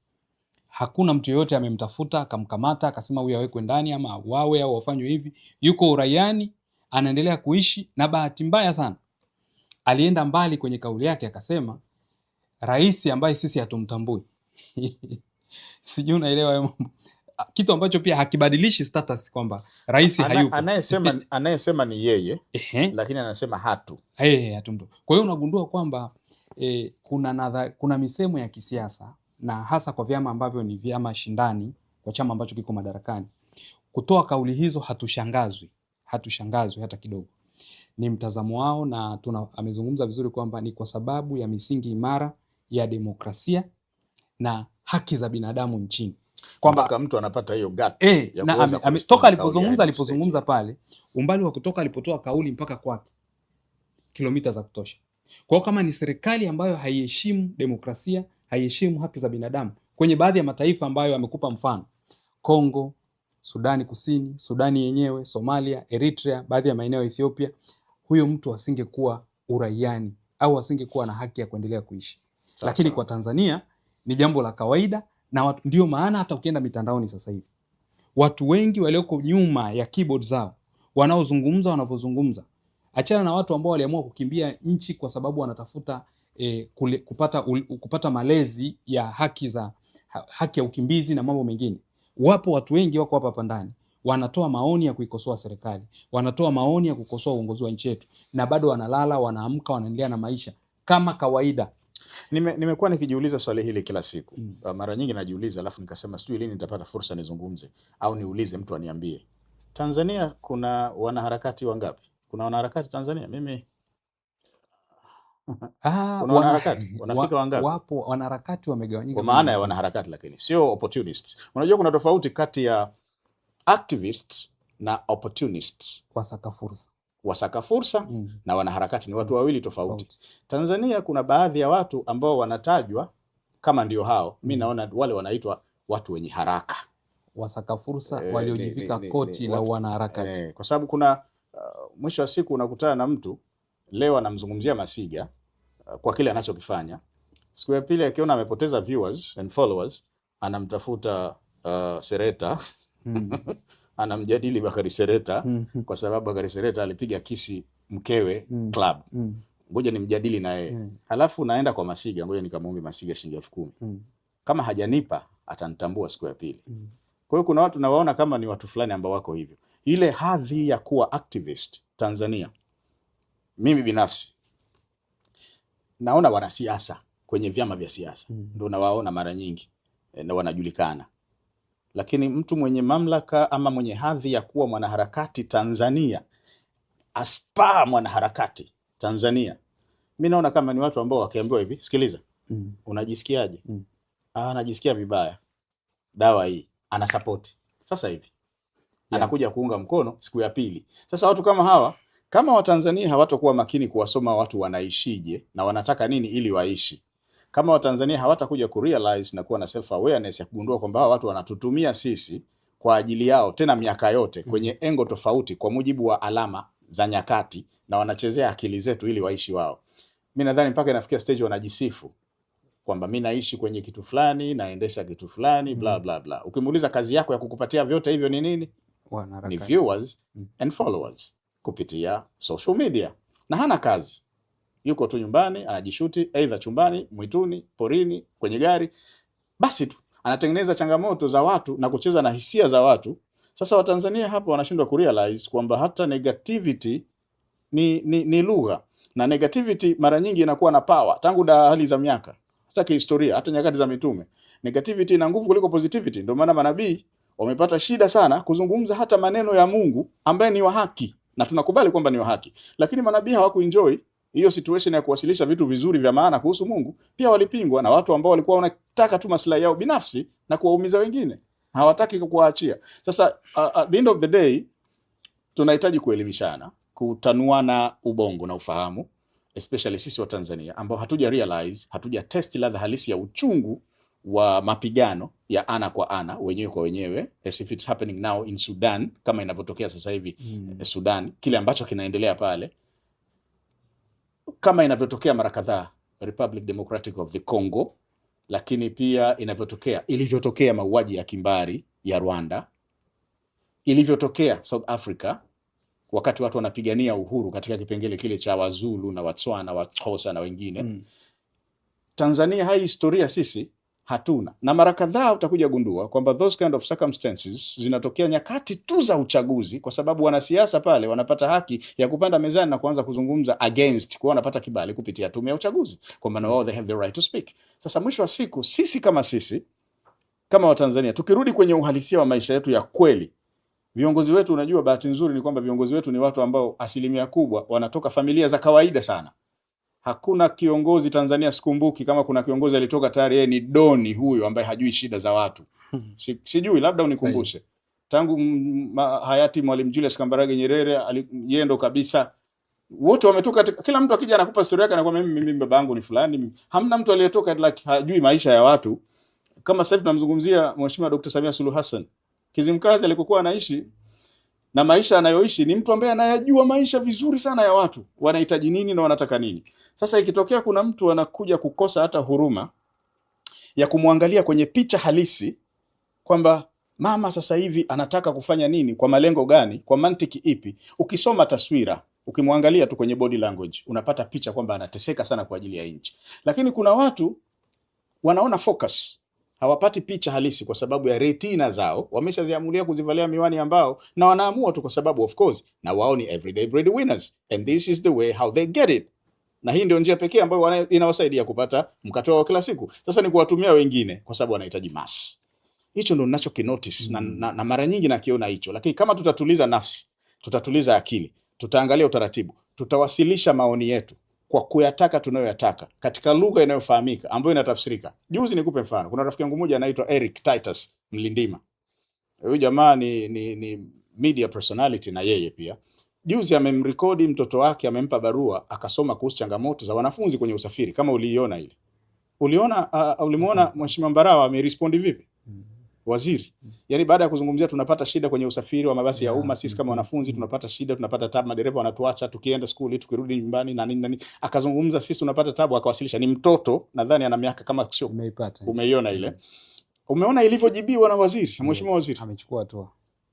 hakuna mtu yeyote amemtafuta akamkamata akasema huyu awekwe ndani ama auawe au afanywe hivi. Yuko uraiani, anaendelea kuishi. Na bahati mbaya sana alienda mbali kwenye kauli yake akasema rais ambaye sisi hatumtambui. Sijui unaelewa hayo mambo. Kitu ambacho pia hakibadilishi status kwamba rais hayupo. Anayesema ni yeye, lakini anasema hatu. Hatumtambui. Kwa hiyo unagundua kwamba kuna misemo ya kisiasa, na hasa kwa vyama ambavyo ni vyama shindani, kwa chama ambacho kiko madarakani, kutoa kauli hizo hatushangazwi hata kidogo. Ni mtazamo wao, na amezungumza vizuri kwamba ni kwa sababu ya misingi imara ya demokrasia na haki za binadamu nchini. Kwamba mpaka mtu anapata hiyo gut ya na kuweza kurespond toka kauli ya head of alipozungumza state. pale, umbali wa kutoka alipotoa kauli mpaka kwake kilomita za kutosha. Kwa hiyo kama ni serikali ambayo haiheshimu demokrasia, haiheshimu haki za binadamu, kwenye baadhi ya mataifa ambayo amekupa mfano, Kongo, Sudani Kusini, Sudani yenyewe, Somalia, Eritrea, baadhi ya maeneo ya Ethiopia, huyo mtu asingekuwa uraiani au asingekuwa na haki ya kuendelea kuishi. Lakini kwa Tanzania ni jambo la kawaida, na ndio maana hata ukienda mitandaoni sasa hivi watu wengi walioko nyuma ya keyboard zao wanaozungumza wanavyozungumza, achana na watu ambao waliamua kukimbia nchi kwa sababu wanatafuta kupata malezi ya haki ya ukimbizi na mambo mengine. Wapo watu wengi wako hapa hapa ndani wanatoa maoni ya kuikosoa serikali, wanatoa maoni ya kukosoa uongozi wa nchi yetu, na bado wanalala, wanaamka, wanaendelea na maisha kama kawaida. Nimekuwa nikijiuliza swali hili kila siku. Mara nyingi najiuliza, alafu nikasema sijui lini nitapata fursa nizungumze au niulize mtu aniambie. Tanzania kuna wanaharakati wangapi? Kuna wanaharakati Tanzania? Mimi kuna wanaharakati? Wanafika wangapi? Wapo wanaharakati wamegawanyika. Kwa maana ya wanaharakati, lakini sio opportunists. Unajua kuna tofauti kati ya Activists na opportunists, Wasaka fursa. Wasaka fursa na wanaharakati ni watu wawili tofauti. Tanzania kuna baadhi ya watu ambao wanatajwa kama ndio hao. Mi naona wale wanaitwa watu wenye haraka. Wasaka fursa waliojivika koti la wanaharakati. Kwa sababu kuna mwisho wa siku unakutana na mtu leo anamzungumzia Masiga kwa kile anachokifanya. Siku ya pili akiona amepoteza viewers and followers, anamtafuta Sereta, anamjadili Bakari Sereta kwa sababu Bakari Sereta alipiga kisi mkewe club. Ngoja nimjadili na yeye. Halafu naenda kwa Masiga, ngoja nikamwombe Masiga shilingi 10,000. Kama hajanipa atanitambua siku ya pili. Kwa hiyo kuna watu nawaona kama ni watu fulani ambao wako hivyo. Ile hadhi ya kuwa activist Tanzania, mimi binafsi naona wanasiasa kwenye vyama vya siasa ndo nawaona mara nyingi na wanajulikana, lakini mtu mwenye mamlaka ama mwenye hadhi ya kuwa mwanaharakati Tanzania, aspa mwanaharakati Tanzania, mi naona kama ni watu ambao wakiambiwa hivi, sikiliza, unajisikiaje? Ah, najisikia vibaya, dawa hii, ana support sasa hivi, anakuja kuunga mkono siku ya pili. Sasa watu kama hawa, kama Watanzania hawatakuwa makini kuwasoma watu wanaishije na wanataka nini ili waishi, kama Watanzania hawatakuja kurealize na kuwa na self awareness ya kugundua kwamba hawa watu wanatutumia sisi kwa ajili yao, tena miaka yote kwenye engo tofauti, kwa mujibu wa alama za nyakati, na wanachezea akili zetu ili waishi wao. Mi nadhani mpaka inafikia stage wanajisifu kwamba mi naishi kwenye kitu fulani, naendesha kitu fulani, bla bla bla. Ukimuuliza kazi yako ya kukupatia vyote hivyo ni nini? Ni Wanaharakati. Viewers and followers kupitia social media, na hana kazi, yuko tu nyumbani anajishuti, aidha chumbani, mwituni, porini, kwenye gari, basi tu anatengeneza changamoto za watu na kucheza na hisia za watu. Sasa Watanzania hapa wanashindwa kurealize kwamba hata negativity ni lugha, na negativity mara nyingi inakuwa na power tangu dahali za miaka, hata kihistoria, hata nyakati za mitume. Negativity ina nguvu kuliko positivity. Ndio maana manabii wamepata shida sana kuzungumza hata maneno ya Mungu ambaye ni wa haki, na tunakubali kwamba ni wa haki, lakini manabii hawakuenjoy hiyo situation ya kuwasilisha vitu vizuri vya maana kuhusu Mungu. Pia walipingwa na watu ambao walikuwa wanataka tu maslahi yao binafsi na kuwaumiza wengine, hawataki kuwaachia. Sasa at the end of the day tunahitaji kuelimishana, kutanuana ubongo na ufahamu, especially sisi wa Tanzania ambao hatuja realize, hatuja test ladha halisi ya uchungu wa mapigano ya ana kwa ana, wenyewe kwa wenyewe, as if it's happening now in Sudan, kama inavyotokea sasa hivi Sudan, kile ambacho kinaendelea pale, kama inavyotokea mara kadhaa Republic Democratic of the Congo, lakini pia inavyotokea, ilivyotokea mauaji ya kimbari ya Rwanda, ilivyotokea South Africa wakati watu wanapigania uhuru katika kipengele kile cha Wazulu na Watswana, Waxhosa na wengine. Tanzania hai historia sisi hatuna, na mara kadhaa utakuja gundua kwamba those kind of circumstances zinatokea nyakati tu za uchaguzi, kwa sababu wanasiasa pale wanapata haki ya kupanda mezani na kuanza kuzungumza against, kwa wanapata kibali kupitia tume ya uchaguzi, kwa maana wao they have the right to speak. Sasa mwisho wa siku sisi kama Watanzania tukirudi kwenye uhalisia wa maisha yetu ya kweli, viongozi wetu, unajua, bahati nzuri ni kwamba viongozi wetu ni watu ambao asilimia kubwa wanatoka familia za kawaida sana. Hakuna kiongozi Tanzania, sikumbuki kama kuna kiongozi alitoka tayari yeye ni doni huyo ambaye hajui shida za watu. Sijui, labda unikumbushe. Tangu hayati Mwalimu Julius Kambarage Nyerere, yeye ndo kabisa wote wametoka, kila mtu akija anakupa story yake, anakuambia mimi baba yangu ni fulani. Hamna mtu aliyetoka like hajui maisha ya watu. Kama sasa hivi tunamzungumzia Mheshimiwa Dr. Samia Suluhu Hassan. Kizimkazi alikokuwa anaishi na maisha anayoishi ni mtu ambaye anayajua maisha vizuri sana ya watu, wanahitaji nini na wanataka nini. Sasa ikitokea kuna mtu anakuja kukosa hata huruma ya kumwangalia kwenye picha halisi kwamba mama sasa hivi anataka kufanya nini, kwa malengo gani, kwa mantiki ipi, ukisoma taswira, ukimwangalia tu kwenye body language, unapata picha kwamba anateseka sana kwa ajili ya nchi. Lakini kuna watu wanaona focus, hawapati picha halisi kwa sababu ya retina zao wameshaziamulia kuzivalia miwani ambao, na wanaamua tu kwa sababu of course na wao ni everyday breadwinners and this is the way how they get it, na hii ndio njia pekee ambayo inawasaidia kupata mkate wao wa kila siku. Sasa ni kuwatumia wengine kwa sababu wanahitaji mass. Hicho ndo ninacho kinotice na mara nyingi nakiona hicho, lakini kama tutatuliza nafsi, tutatuliza akili, tutaangalia utaratibu, tutawasilisha maoni yetu kwa kuyataka tunayoyataka katika lugha inayofahamika ambayo inatafsirika. Juzi nikupe mfano, kuna rafiki yangu mmoja anaitwa Eric Titus Mlindima. Huyu jamaa ni media personality na yeye pia. Juzi amemrekodi mtoto wake, amempa barua akasoma kuhusu changamoto za wanafunzi kwenye usafiri, kama uliiona ile. Uliona ulimuona Mheshimiwa Mbarawa amerespondi vipi? Waziri. Yaani baada ya kuzungumzia tunapata shida kwenye usafiri wa mabasi ya umma, sisi kama wanafunzi tunapata shida, tunapata tabu, madereva wanatuacha tukienda skuli, tukirudi nyumbani na nini na nini. Akazungumza sisi tunapata tabu, akawasilisha. Ni mtoto nadhani ana miaka kama sio, Umeipata. Umeiona ile. Umeona ilivyojibiwa na waziri, Mheshimiwa Yes, waziri amechukua hatua.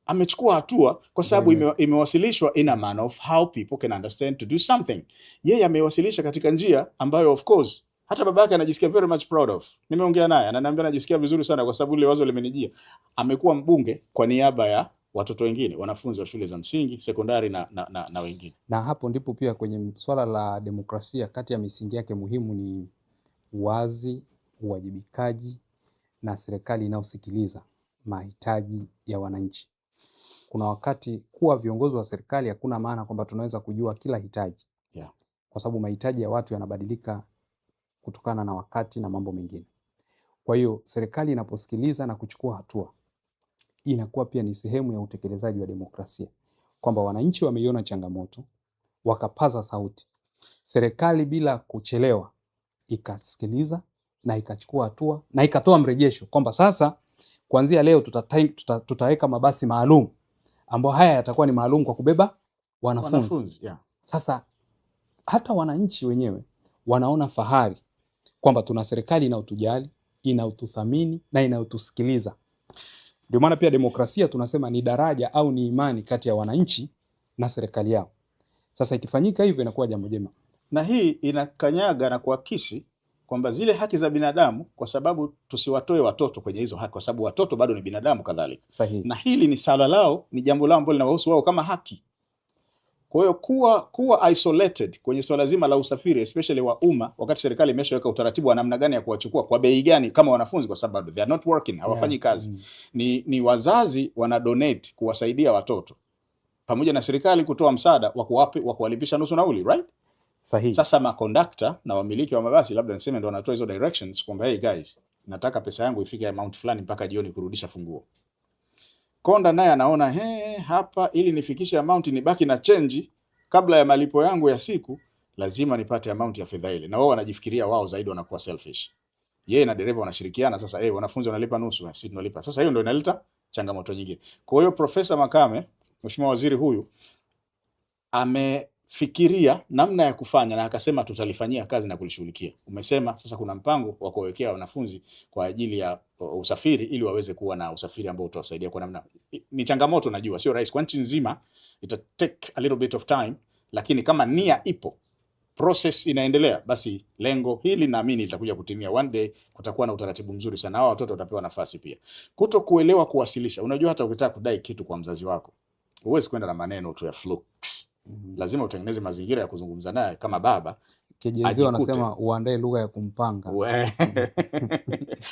Amechukua hatua kwa sababu imewasilishwa in a manner of how people can understand to do something. Yeye amewasilisha katika njia ambayo of course hata baba yake anajisikia very much proud of. Nimeongea naye, ananiambia anajisikia vizuri sana kwa sababu ile wazo limenijia. Amekuwa mbunge kwa niaba ya watoto wengine, wanafunzi wa shule za msingi, sekondari na wengine. Na hapo ndipo pia kwenye swala la demokrasia, kati ya misingi yake muhimu ni uwazi, uwajibikaji na serikali inayosikiliza mahitaji ya wananchi. Kuna wakati kuwa viongozi wa serikali hakuna maana kwamba tunaweza kujua kila hitaji, kwa sababu mahitaji ya watu yanabadilika kutokana na wakati na mambo mengine. Kwa hiyo serikali inaposikiliza na kuchukua hatua, inakuwa pia ni sehemu ya utekelezaji wa demokrasia, kwamba wananchi wameiona changamoto wakapaza sauti, serikali bila kuchelewa ikasikiliza na ikachukua hatua na ikatoa mrejesho kwamba sasa kuanzia leo tutaweka mabasi maalum ambayo haya yatakuwa ni maalum kwa kubeba wanafunzi. Wanafunzi, yeah. Sasa hata wananchi wenyewe wanaona fahari kwamba tuna serikali inayotujali, inayotuthamini na inayotusikiliza. Ndio maana pia demokrasia tunasema ni daraja au ni imani kati ya wananchi na serikali yao. Sasa ikifanyika hivyo inakuwa jambo jema. Na hii inakanyaga na kuakisi kwamba zile haki za binadamu, kwa sababu tusiwatoe watoto kwenye hizo haki, kwa sababu watoto bado ni binadamu kadhalika. Na hili ni sala lao, ni jambo lao ambalo linawahusu wao kama haki. Kwa hiyo kuwa isolated kwenye swala zima la usafiri especially wa umma, wakati serikali imeshaweka utaratibu wa namna gani ya kuwachukua kwa bei gani kama wanafunzi, kwa sababu they are not working, hawafanyi kazi. Ni wazazi wana donate kuwasaidia watoto pamoja na serikali kutoa msaada wa kuwalipisha nusu nauli, right? Sasa makondakta na wamiliki wa mabasi labda niseme ndo wanatoa hizo directions kwamba hey guys, nataka pesa yangu ifike amount fulani mpaka jioni kurudisha funguo. Konda naye anaona he, hapa ili nifikishe amount nibaki na change kabla ya malipo yangu ya siku, lazima nipate amount ya fedha ile. Na wao wanajifikiria wao zaidi, wanakuwa selfish. Yeye na dereva wanashirikiana sasa, eh, wanafunzi wanalipa nusu, sisi tunalipa. Sasa hiyo ndio inaleta changamoto nyingine. Kwa hiyo Profesa Makame, Mheshimiwa Waziri huyu amefikiria namna ya kufanya na akasema tutalifanyia kazi na kulishughulikia. Umesema sasa kuna mpango wa kuwawekea wanafunzi kwa ajili ya usafiri ili waweze kuwa na usafiri ambao utawasaidia kwa namna. Ni changamoto najua, sio rahisi kwa nchi nzima, ita take a little bit of time, lakini kama nia ipo, process inaendelea, basi lengo hili naamini litakuja kutimia one day. Kutakuwa na utaratibu mzuri sana, hawa watoto watapewa nafasi pia. Kuto kuelewa kuwasilisha, unajua hata ukitaka kudai kitu kwa mzazi wako huwezi kwenda na maneno tu ya flux. Lazima utengeneze mazingira ya kuzungumza naye kama baba Kejezio ajikute. wanasema uandae lugha ya kumpanga.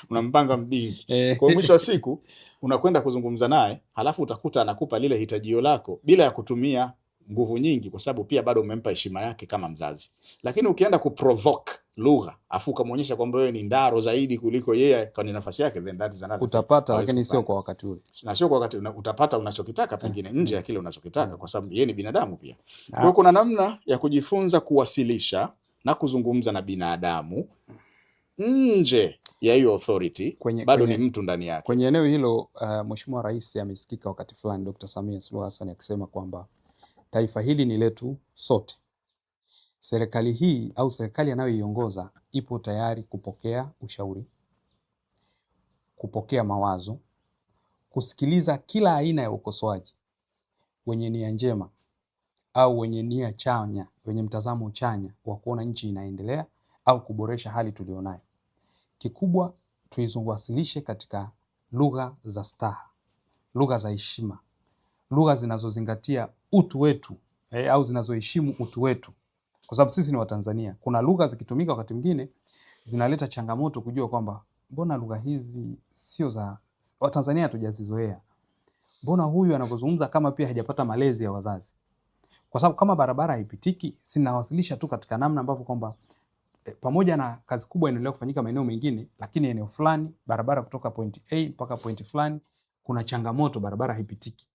Unampanga mdingi. Kwa mwisho wa siku unakwenda kuzungumza naye, halafu utakuta anakupa lile hitajio lako bila ya kutumia nguvu nyingi, kwa sababu pia bado umempa heshima yake kama mzazi. Lakini ukienda kuprovoke lugha afu ukamwonyesha kwamba wewe ni ndaro zaidi kuliko yeye kwenye nafasi yake, then that is another thing. Utapata, Hawezi lakini sio kufanya. kwa wakati ule. Na sio kwa wakati utapata unachokitaka pengine nje ya kile unachokitaka, kwa sababu yeye ni binadamu pia. Kwa hiyo kuna namna ya kujifunza kuwasilisha na kuzungumza na binadamu nje ya hiyo authority, bado ni mtu ndani yake. Kwenye eneo hilo Mheshimiwa Rais amesikika wakati fulani Dr. Samia Suluhu Hassan akisema kwamba taifa hili ni letu sote. Serikali hii au serikali anayoiongoza ipo tayari kupokea ushauri, kupokea mawazo, kusikiliza kila aina ya ukosoaji wenye nia njema au wenye nia chanya, wenye mtazamo chanya wa kuona nchi inaendelea au kuboresha hali tulionayo. Kikubwa tuiwasilishe katika lugha za staha, lugha za heshima, lugha zinazozingatia utu wetu au zinazoheshimu utu wetu, kwa sababu sisi ni Watanzania. Kuna lugha zikitumika wakati mwingine zinaleta changamoto kujua kwamba mbona lugha hizi sio za Watanzania, hatujazizoea. Mbona huyu anavyozungumza kama pia hajapata malezi ya wazazi? Kwa sababu kama barabara haipitiki, sinawasilisha tu katika namna ambavyo kwamba pamoja na kazi kubwa inaendelea kufanyika maeneo mengine, lakini eneo fulani barabara kutoka point A mpaka point fulani Kuna changamoto, barabara haipitiki,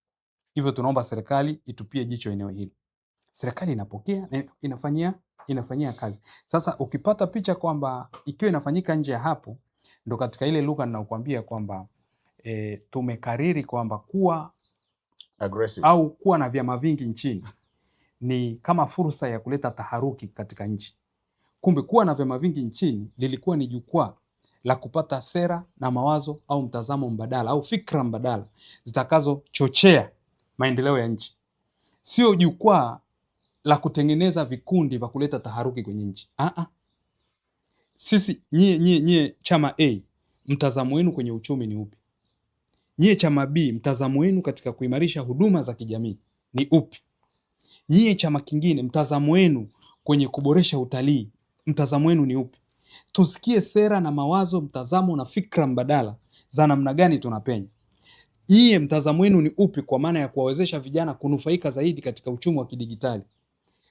hivyo tunaomba serikali itupie jicho eneo hili. Serikali inapokea na inafanyia kazi. Sasa ukipata picha kwamba ikiwa inafanyika nje ya hapo, ndo katika ile lugha ninayokuambia kwamba tumekariri kwamba kuwa aggressive au kuwa na vyama vingi nchini ni kama fursa ya kuleta taharuki katika nchi. Kumbe kuwa na vyama vingi nchini lilikuwa ni jukwaa la kupata sera na mawazo au mtazamo mbadala au fikra mbadala zitakazochochea maendeleo ya nchi, sio jukwaa la kutengeneza vikundi vya kuleta taharuki kwenye nchi. Sisi nyie chama A, mtazamo wenu kwenye uchumi ni upi? Nyie chama B, mtazamo wenu katika kuimarisha huduma za kijamii ni upi? Nyie chama kingine, mtazamo wenu kwenye kuboresha utalii, mtazamo wenu ni upi? Tusikie sera na mawazo, mtazamo na fikra mbadala za namna gani tunapenya. Nyie mtazamo wenu ni upi kwa maana ya kuwawezesha vijana kunufaika zaidi katika uchumi wa kidigitali,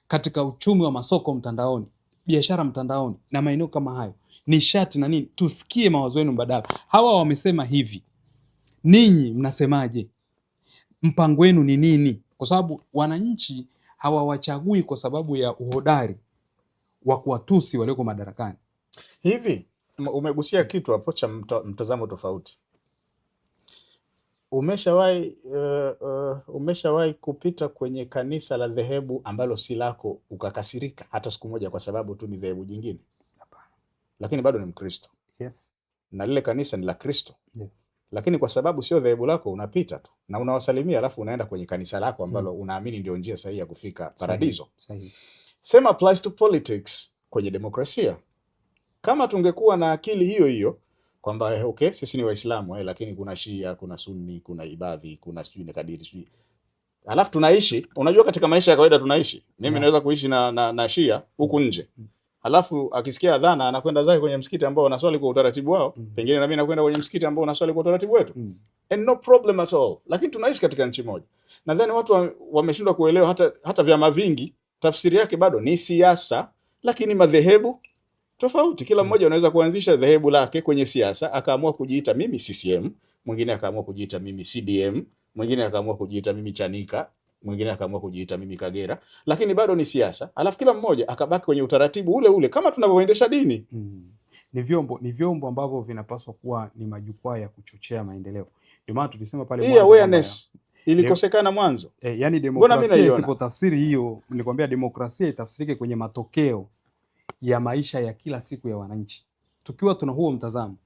katika uchumi wa masoko mtandaoni, biashara mtandaoni na maeneo kama hayo, nishati na nini. Tusikie mawazo yenu mbadala. Hawa wamesema hivi, ninyi mnasemaje? Mpango wenu ni nini? Kwa sababu wananchi hawawachagui kwa sababu ya uhodari wa kuwatusi walioko madarakani. Hivi umegusia kitu hapo cha mtazamo tofauti. Umeshawahi kupita kwenye kanisa la dhehebu ambalo si lako ukakasirika hata siku moja kwa sababu tu ni dhehebu jingine? Hapana. Lakini bado ni Mkristo. Yes. Na lile kanisa ni la Kristo. Yeah. Lakini kwa sababu sio dhehebu lako unapita tu na unawasalimia, alafu unaenda kwenye kanisa lako ambalo unaamini ndio njia sahihi ya kufika paradiso. Sahihi. Same applies to politics kwenye demokrasia. Kama tungekuwa na akili hiyo hiyo kwamba okay, sisi ni Waislamu lakini kuna Shia, kuna Sunni, kuna Ibadhi, kuna sijui ni Kadiri, sijui. Alafu tunaishi, unajua katika maisha ya kawaida tunaishi. Mimi naweza kuishi na Shia huku nje. Alafu akisikia adhana anakwenda zake kwenye msikiti ambao wanaswali kwa utaratibu wao, pengine na mimi nakwenda kwenye msikiti ambao wanaswali kwa utaratibu wetu. And no problem at all. Lakini tunaishi katika nchi moja. Nadhani watu wameshindwa kuelewa hata vyama vingi tafsiri yake bado ni siasa, lakini madhehebu tofauti. Kila mmoja anaweza kuanzisha dhehebu lake kwenye siasa, akaamua kujiita mimi CCM, mwingine akaamua kujiita mimi CDM, mwingine akaamua kujiita mimi Chanika, mwingine akaamua kujiita mimi Kagera, lakini bado ni siasa. Alafu kila mmoja akabaki kwenye utaratibu ule ule kama tunavyoendesha dini. Ni vyombo ambavyo vinapaswa kuwa ni majukwaa ya kuchochea maendeleo. Ndio maana tulisema pale hii mwanzo awareness ilikosekana mwanzo. Yani Mbona mimi demokrasia naiona? isipotafsiri hiyo, nilikwambia demokrasia itafsirike kwenye matokeo ya maisha ya kila siku ya wananchi. Tukiwa tuna huo mtazamo,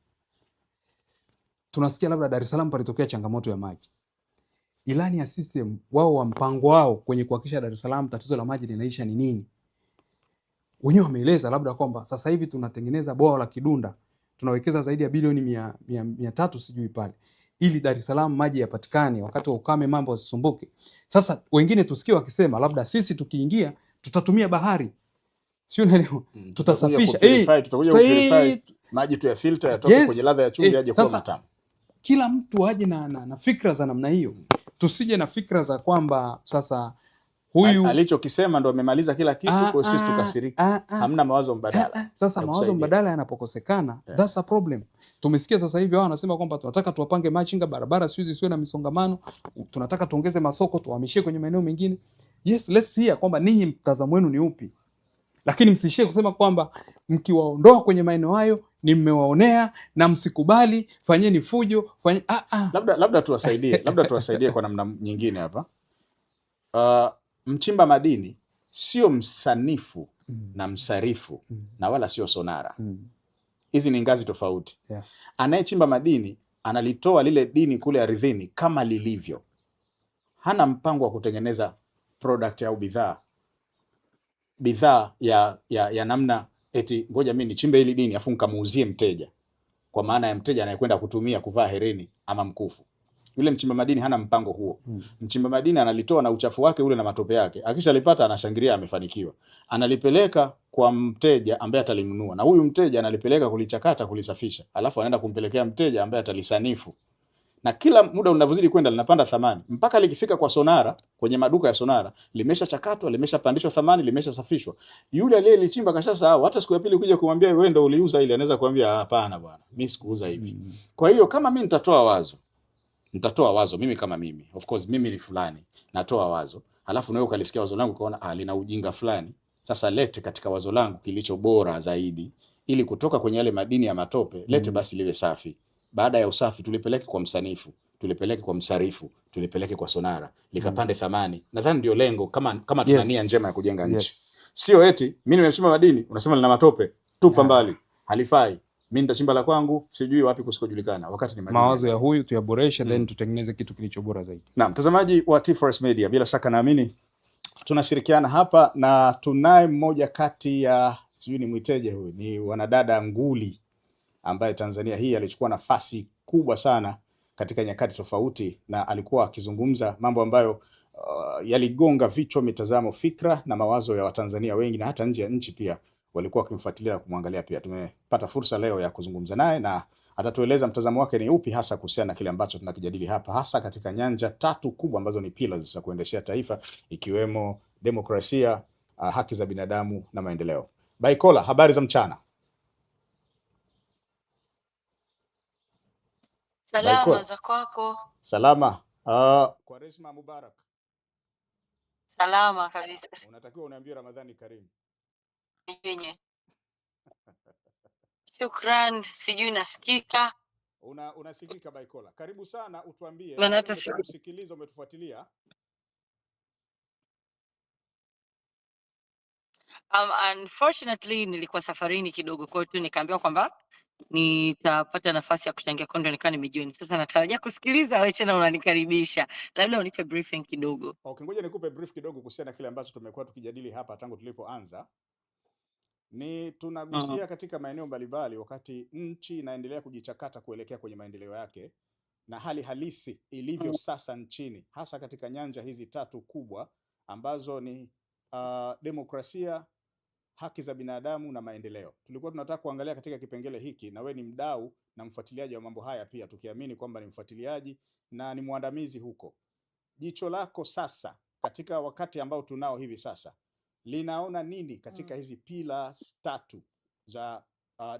tunasikia labda Dar es Salaam palitokea changamoto ya maji. Ilani ya CCM wao wa mpango wao kwenye kuhakikisha Dar es Salaam tatizo la maji linaisha ni nini? Wenyewe wameeleza labda kwamba sasa hivi tunatengeneza bwawa la Kidunda, tunawekeza zaidi ya bilioni 300 sijui pale, ili Dar es Salaam maji yapatikane wakati wa ukame, mambo yasisumbuke. Sasa wengine tusikie wakisema labda sisi tukiingia tutatumia bahari, sio, unaelewa? Tutasafisha. Tutakuja kupurify maji tu ya filter yatoke kwenye ladha ya chumvi aje kuwa matamu. Kila mtu aje na fikra za namna hiyo. Tusije na fikra za kwamba sasa huyu alichokisema ndo amemaliza kila kitu, kwa sisi tukasiriki. Hamna mawazo mbadala. Sasa mawazo mbadala yanapokosekana, that's a problem. Tumesikia sasa hivi wao wanasema kwamba tunataka tuwapange machinga, barabara siyo zisiwe na misongamano, tunataka tuongeze masoko, tuhamishie kwenye maeneo mengine. Yes, let's hear kwamba ninyi mtazamo wenu ni upi. Lakini msiishie kusema kwamba mkiwaondoa kwenye maeneo hayo ni mmewaonea na msikubali, fanyeni fujo, fanye. Labda tuwasaidie kwa namna nyingine hapa. Mchimba madini sio msanifu na msarifu na wala sio sonara. Hizi ni ngazi tofauti. Anayechimba madini analitoa lile dini kule ardhini kama lilivyo. Hana mpango wa kutengeneza product au bidhaa ya namna eti ngoja mimi nichimbe hili dini afu nikamuuzie mteja, kwa maana ya mteja anayekwenda kutumia kuvaa hereni ama mkufu. Yule mchimba madini hana mpango huo. Mchimba madini analitoa na uchafu wake ule na matope yake. Akishalipata anashangilia amefanikiwa. Analipeleka kwa mteja ambaye atalinunua. Na huyu mteja analipeleka kulichakata, kulisafisha. Alafu anaenda kumpelekea mteja ambaye atalisanifu. Na kila muda unavyozidi kwenda linapanda thamani mpaka likifika kwa sonara, kwenye maduka ya sonara, limeshachakatwa, limeshapandishwa thamani, limeshasafishwa. Yule aliyelichimba kashasahau. Hata siku ya pili ukija kumwambia wewe ndio uliuza ile, anaweza kuambia hapana bwana, mimi sikuuza hivi. Kwa hiyo kama mimi nitatoa wazo Nitatoa wazo mimi kama mimi, of course mimi ni fulani, natoa wazo, halafu nawe ukalisikia wazo langu ukaona lina ujinga fulani. Sasa lete katika wazo langu kilicho bora zaidi, ili kutoka kwenye yale madini ya matope lete basi liwe safi. Baada ya usafi tulipeleke kwa msanifu, tulipeleke kwa msarifu, tulipeleke kwa sonara, likapande thamani. Nadhani ndio lengo, kama tuna nia njema ya kujenga nchi. Sio eti mimi nimechimba madini, unasema lina matope, tupa mbali, halifai. Mimi nitachimba la kwangu, sijui wapi kusikojulikana, wakati ni madini. Mawazo ya huyu tuyaboreshe, then tutengeneze kitu kilicho bora zaidi. Na mtazamaji wa T4S Media, bila shaka naamini tunashirikiana hapa na tunaye mmoja kati ya, sijui nimwiteje huyu, ni wanadada nguli ambaye Tanzania hii alichukua nafasi kubwa sana katika nyakati tofauti, na alikuwa akizungumza mambo ambayo yaligonga vichwa, mitazamo, fikra na mawazo ya Watanzania wengi na hata nje ya nchi pia walikuwa wakimfuatilia na kumwangalia pia. Tumepata fursa leo ya kuzungumza naye na atatueleza mtazamo wake ni upi hasa kuhusiana na kile ambacho tunakijadili hapa, hasa katika nyanja tatu kubwa ambazo ni pillars za kuendeshea taifa, ikiwemo demokrasia, haki za binadamu na maendeleo. Baikola, habari za mchana. Salama. Baikola. Za kwako? Salama. Kwaresma Mubarak. Salama kabisa. Unatakiwa uniambie Ramadhani Karim. Yenye. Shukran, sijui nasikika. Unasikika Baikola. Karibu sana, utuambie. Maana hata si- Umetusikiliza, umetufuatilia? Unfortunately nilikuwa safarini kidogo, kwa hiyo tu nikaambiwa kwamba nitapata nafasi ya kuchangia, kwa ndio nikawa nimejoin. Sasa natarajia kusikiliza wewe tena unanikaribisha. Labda unipe briefing kidogo. Okay, ngoja nikupe brief kidogo kuhusiana na kile ambacho tumekuwa tukijadili hapa tangu tulipoanza. Ni tunagusia katika maeneo mbalimbali wakati nchi inaendelea kujichakata kuelekea kwenye maendeleo yake na hali halisi ilivyo sasa nchini, hasa katika nyanja hizi tatu kubwa ambazo ni demokrasia, haki za binadamu na maendeleo. Tulikuwa tunataka kuangalia katika kipengele hiki, na we ni mdau na mfuatiliaji wa mambo haya pia, tukiamini kwamba ni mfuatiliaji na ni mwandamizi huko. Jicho lako sasa katika wakati ambao tunao hivi sasa linaona nini katika hizi pillars tatu za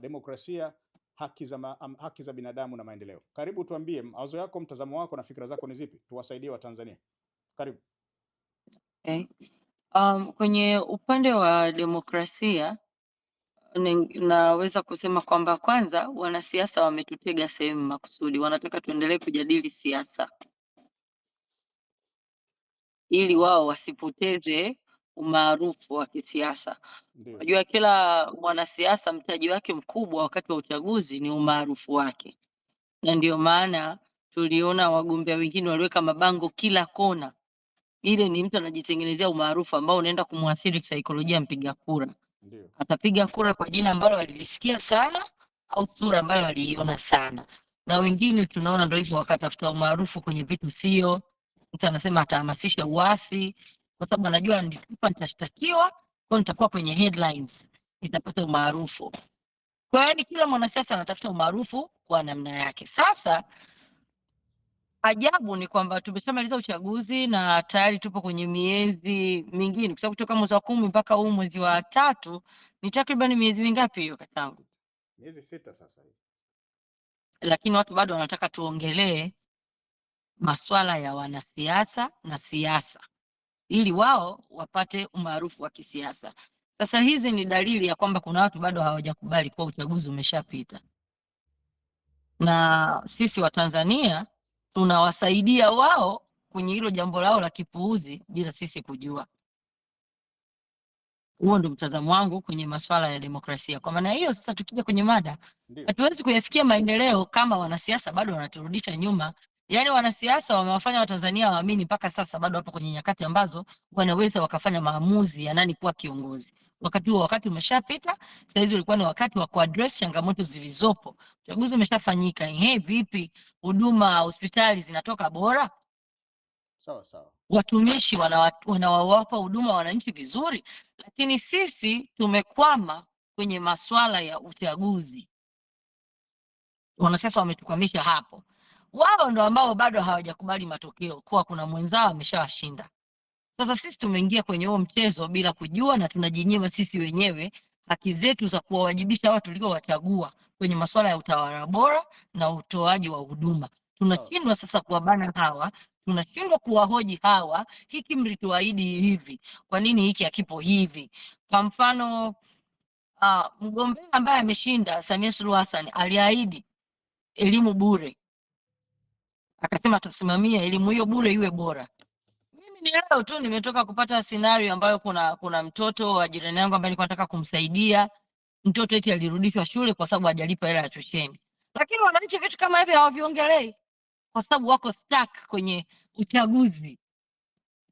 demokrasia, haki za binadamu na maendeleo? Karibu tuambie mawazo yako, mtazamo wako na fikra zako ni zipi, tuwasaidie Watanzania. Karibu. Okay. Kwenye upande wa demokrasia naweza kusema kwamba kwanza wanasiasa wametutega sehemu makusudi, wanataka tuendelee kujadili siasa ili wao wasipoteze umaarufu wa kisiasa. Unajua kila mwanasiasa mtaji wake mkubwa wakati wa uchaguzi ni umaarufu wake, na ndio maana tuliona wagombea wengine waliweka mabango kila kona. Ile ni mtu anajitengenezea umaarufu ambao unaenda kumwathiri kisaikolojia mpiga kura. Atapiga kura kwa jina ambalo alilisikia sana au sura ambayo aliiona sana. Na wengine tunaona ndio hivyo, wakatafuta umaarufu kwenye vitu sio. Mtu anasema atahamasisha uasi kwa sababu anajua nikikufa nitashtakiwa, kwa nitakuwa kwenye headlines, nitapata umaarufu. Kwa hiyo kila mwanasiasa anatafuta umaarufu kwa namna yake. Sasa ajabu ni kwamba tumeshamaliza uchaguzi na tayari tupo kwenye miezi mingine, kwa sababu kutoka mwezi wa 10 mpaka huu mwezi wa 3 ni takriban miezi mingapi hiyo katangu? Miezi 6 sasa hivi. Lakini watu bado wanataka tuongelee masuala ya wanasiasa na siasa ili wao wapate umaarufu wa kisiasa. Sasa hizi ni dalili ya kwamba kuna watu bado hawajakubali kuwa uchaguzi umeshapita. Na sisi wa Tanzania tunawasaidia wao kwenye hilo jambo lao la kipuuzi bila sisi kujua. Huo ndio mtazamo wangu kwenye masuala ya demokrasia. Kwa maana hiyo sasa tukija kwenye mada, hatuwezi kuyafikia maendeleo kama wanasiasa bado wanaturudisha nyuma. Yaani wanasiasa wamewafanya Watanzania waamini mpaka sasa bado wapo kwenye nyakati ambazo wanaweza wakafanya maamuzi ya nani kuwa kiongozi. Wakati huo wakati umeshapita, sasa hizi ulikuwa ni wakati wa kuaddress changamoto zilizopo. Uchaguzi umeshafanyika. Vipi huduma hospitali zinatoka bora? Sawa sawa. Watumishi wanawapa huduma wananchi vizuri, lakini sisi tumekwama kwenye masuala ya uchaguzi. Wanasiasa wametukwamisha hapo. Wao ndo ambao bado hawajakubali matokeo kuwa kuna mwenzao ameshawashinda. Sasa sisi tumeingia kwenye huo mchezo bila kujua, na tunajinyima sisi wenyewe haki zetu za kuwawajibisha watu tuliowachagua kwenye masuala ya utawala bora na utoaji wa huduma. Tunashindwa sasa kuwabana hawa, tunashindwa kuwahoji hawa, hiki mlituahidi hivi, kwa nini hiki hakipo hivi? Kwa mfano mgombea ambaye ameshinda Samia Suluhu Hassan aliahidi elimu bure, akasema atasimamia elimu hiyo bure iwe bora. Mimi ni leo tu nimetoka kupata scenario ambayo kuna mtoto wa jirani yangu ambaye nilikuwa nataka kumsaidia, mtoto eti alirudishwa shule kwa sababu hajalipa hela ya tuition. Lakini wananchi vitu kama hivi hawaviongelei kwa sababu wako stuck kwenye uchaguzi,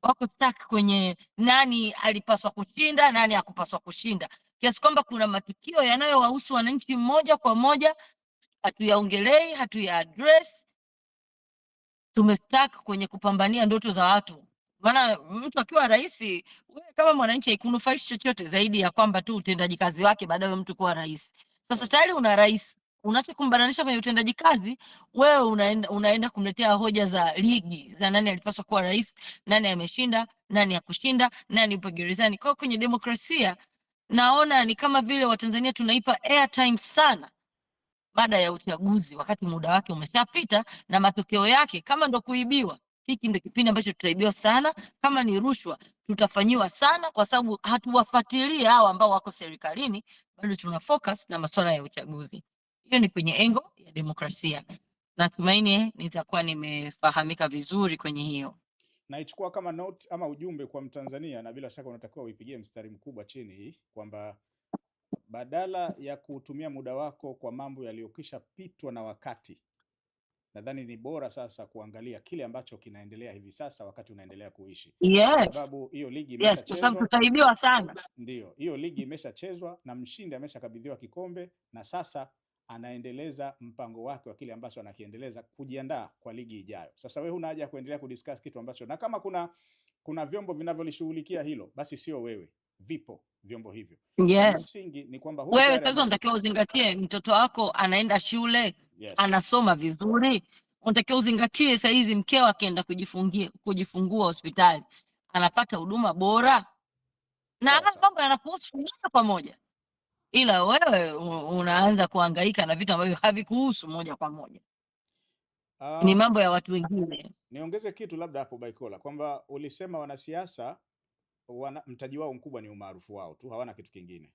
wako stuck kwenye nani alipaswa kushinda, nani hakupaswa kushinda, kiasi kwamba kuna matukio yanayowahusu wananchi moja kwa moja hatuyaongelei, hatuya address. Tumestuck kwenye kupambania ndoto za watu. Maana mtu akiwa rais, wewe kama mwananchi haikunufaishi chochote zaidi ya kwamba tu utendaji kazi wake baada ya mtu kuwa rais. Sasa tayari una rais, unaacha kumbananisha kwenye utendaji kazi, wewe unaenda kumletea hoja za ligi za nani alipaswa kuwa rais, nani ameshinda, nani hakushinda, nani yupo gerezani. Kwa hiyo kwenye demokrasia naona ni kama vile Watanzania tunaipa airtime sana mada ya uchaguzi wakati muda wake umeshapita na matokeo yake kama ndo kuibiwa, hiki ndo kipindi ambacho tutaibiwa sana. Kama ni rushwa tutafanyiwa sana, kwa sababu hatuwafuatilii hao ambao wako serikalini, bado tuna focus na masuala ya uchaguzi. Hiyo ni kwenye engo ya demokrasia. Natumaini nitakuwa nimefahamika vizuri kwenye hiyo. Naichukua kama note ama ujumbe kwa Mtanzania, na bila shaka unatakiwa uipigie mstari mkubwa chini hii kwamba badala ya kutumia muda wako kwa mambo yaliyokwisha pitwa na wakati, nadhani ni bora sasa kuangalia kile ambacho kinaendelea hivi sasa wakati unaendelea kuishi, kwa sababu hiyo ligi Yes, kwa sababu imeshachezwa. tutaibiwa sana. Ndiyo, hiyo ligi imeshachezwa na mshindi ameshakabidhiwa kikombe, na sasa anaendeleza mpango wake wa kile ambacho anakiendeleza kujiandaa kwa ligi ijayo. Sasa wewe huna haja ya kuendelea kudiscuss kitu ambacho, na kama kuna vyombo vinavyolishughulikia hilo, basi sio wewe, vipo vyombo hivyo. Cha msingi ni kwamba huyu Wewe tayari sasa unatakiwa uzingatie mtoto wako anaenda shule, anasoma vizuri. Unatakiwa uzingatie saa hizi mkeo akienda kujifungua hospitali anapata huduma bora, na haya mambo yanakuhusu moja kwa moja, ila wewe unaanza kuhangaika na vitu ambavyo havikuhusu moja kwa moja, ni mambo ya watu wengine. Niongeze kitu labda hapo Baikola, kwamba ulisema wanasiasa mtaji wao mkubwa ni umaarufu wao tu, hawana kitu kingine.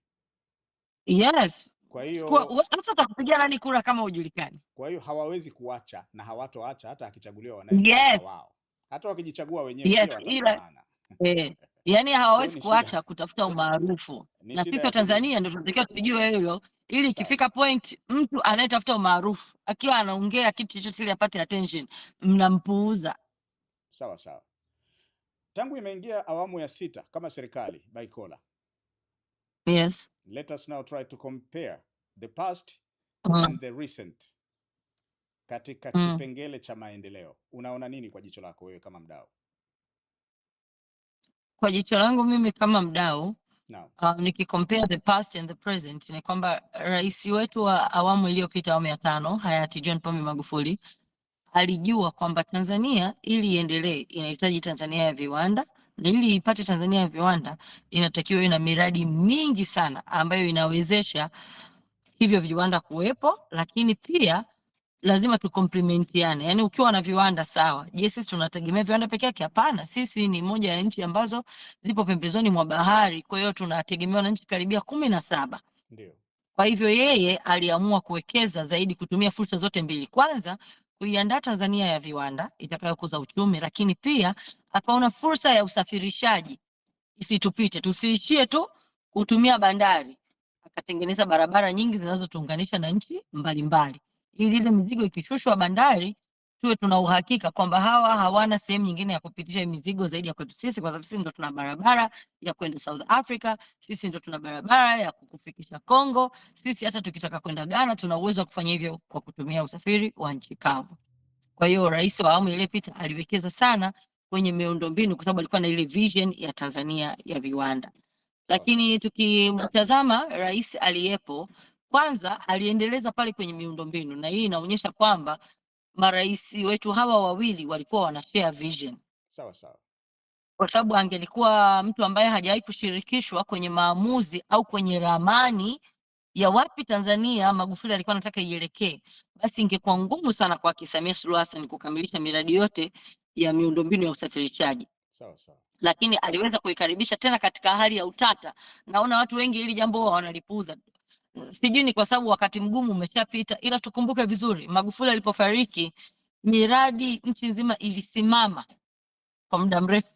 Yes. Kwa hiyo Sasa utakupigia nani kura kama hujulikani? Kwa hiyo hawawezi kuacha na hawatoacha hata akichaguliwa wanayemtaka wao. Hata wakijichagua wenyewe pia watasimama. Yani hawawezi Kwa hiyo ni shida. kuacha kutafuta umaarufu. Ni Na shida sisi ya wa Tanzania ndio tunatakiwa tujue hilo, ili ikifika point mtu anayetafuta umaarufu akiwa anaongea kitu chochote ili apate attention, mnampuuza. Sawa sawa. Tangu imeingia awamu ya 6 kama serikali, Baikola. Let us now try to compare the past and the recent katika kipengele cha maendeleo. Unaona nini kwa jicho lako wewe kama mdau? Kwa jicho langu mimi kama mdau, nikicompare the past and the present ni kwamba rais wetu wa awamu iliyopita, awamu ya 5, hayati John Pombe Magufuli, alijua kwamba Tanzania ili iendelee inahitaji Tanzania ya viwanda, na ili ipate Tanzania ya viwanda inatakiwa iwe na miradi mingi sana ambayo inawezesha hivyo viwanda kuwepo, lakini pia lazima tukomplementiane. Yani ukiwa na viwanda sawa, je, sisi tunategemea viwanda peke yake? Hapana, sisi ni moja ya nchi ambazo zipo pembezoni mwa bahari, kwa hiyo tunategemewa na nchi karibia 17. Kwa hivyo yeye aliamua kuwekeza zaidi kutumia fursa zote mbili. Kwanza kuiandaa Tanzania ya viwanda itakayokuza uchumi, lakini pia akaona fursa ya usafirishaji isitupite, tusiishie tu kutumia bandari. Akatengeneza barabara nyingi zinazotuunganisha na nchi mbalimbali, ili ile mizigo ikishushwa bandari tuwe tuna uhakika kwamba hawa hawana sehemu nyingine ya kupitisha mizigo zaidi ya kwetu sisi, kwa sababu sisi ndo tuna barabara ya kwenda South Africa, sisi ndo tuna barabara ya kukufikisha Congo, sisi hata tukitaka kwenda Ghana tuna uwezo wa kufanya hivyo kwa kutumia usafiri wa nchi kavu. Kwa hiyo rais wa awamu iliyopita aliwekeza sana kwenye miundombinu kwa sababu alikuwa na ile vision ya Tanzania ya viwanda. Lakini tukimtazama rais aliyepo, kwanza aliendeleza pale kwenye miundombinu, na hii inaonyesha kwamba marais wetu hawa wawili walikuwa wana share vision. Sawa sawa. Kwa sababu angelikuwa mtu ambaye hajawahi kushirikishwa kwenye maamuzi au kwenye ramani ya wapi Tanzania Magufuli alikuwa anataka ielekee, basi ingekuwa ngumu sana kwa Samia Suluhu Hassan kukamilisha miradi yote ya miundombinu ya usafirishaji. Sawa sawa. Lakini aliweza kuikaribisha tena katika hali ya utata. Naona watu wengi hili jambo wanalipuuza, sijui ni kwa sababu wakati mgumu umeshapita, ila tukumbuke vizuri, Magufuli alipofariki miradi nchi nzima ilisimama kwa muda mrefu.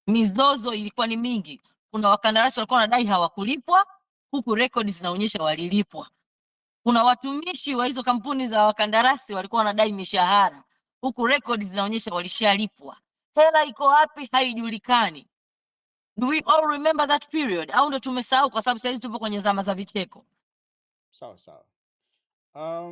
Mizozo ilikuwa ni mingi. Kuna wakandarasi walikuwa wanadai hawakulipwa, huku rekodi zinaonyesha walilipwa. Kuna watumishi wa hizo kampuni za wakandarasi walikuwa wanadai mishahara, huku rekodi zinaonyesha walishalipwa. Hela iko wapi? Haijulikani. Do we all remember that period? Au ndo tumesahau kwa sababu saizi tupo kwenye zama za vicheko? Sawa sawa.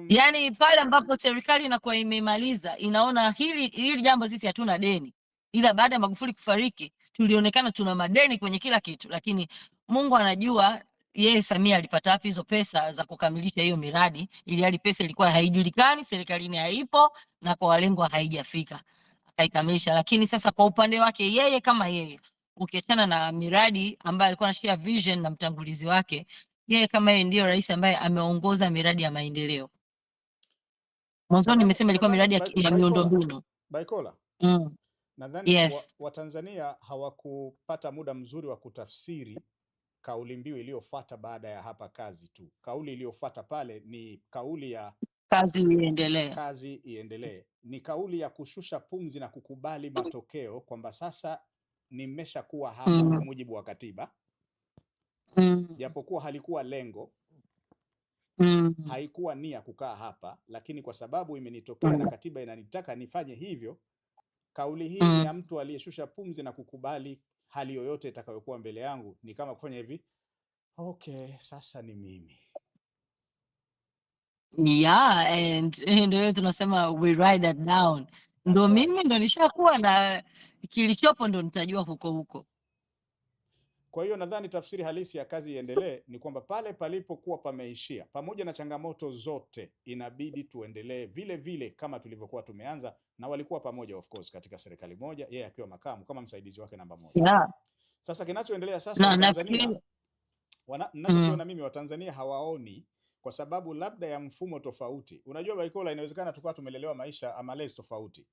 Yaani pale ambapo serikali inakuwa imemaliza, inaona hili jambo sisi hatuna deni, ila baada ya Magufuli kufariki tulionekana tuna madeni kwenye kila kitu, lakini Mungu anajua yeye Samia alipata wapi hizo pesa za kukamilisha hiyo miradi, ili hali pesa ilikuwa haijulikani, serikalini haipo na kwa walengwa haijafika, akaikamilisha. Lakini sasa kwa upande wake yeye kama yeye, ukiachana na miradi ambayo alikuwa anashare vision na mtangulizi wake, yeye kama yeye ndiyo rais ambaye ameongoza miradi ya maendeleo. Mwanzoni nimesema ilikuwa miradi ya miundombinu. Baikola. Nadhani Watanzania hawakupata muda mzuri wa kutafsiri kauli mbiu iliyofuata baada ya hapa kazi tu. Kauli iliyofuata pale ni kauli ya kazi iendelee. Kazi iendelee. Ni kauli ya kushusha pumzi na kukubali matokeo kwamba sasa nimeshakuwa hapa kwa mujibu wa katiba. Japokuwa halikuwa lengo. Haikuwa nia kukaa hapa, lakini kwa sababu imenitokea na katiba inanitaka nifanye hivyo. Kauli hii ni ya mtu aliyeshusha pumzi na kukubali hali yoyote itakayokuwa mbele yangu. Ni kama kufanya hivi, okay, sasa ni mimi. Yeah, and ndio tunasema we write that down. Ndo mimi ndo nishakuwa na kilichopo ndo nitajua huko huko. Kwa hiyo nadhani tafsiri halisi ya kazi iendelee ni kwamba pale palipokuwa pameishia, pamoja na changamoto zote, inabidi tuendelee vile vile kama tulivyokuwa tumeanza, na walikuwa pamoja of course katika serikali moja, yeye akiwa makamu kama msaidizi wake namba moja. Sasa kinachoendelea sasa Tanzania, ninachokiona mimi Watanzania hawaoni kwa sababu labda ya mfumo tofauti. Unajua Baikola, inawezekana tukawa tumelelewa maisha ama malezi tofauti.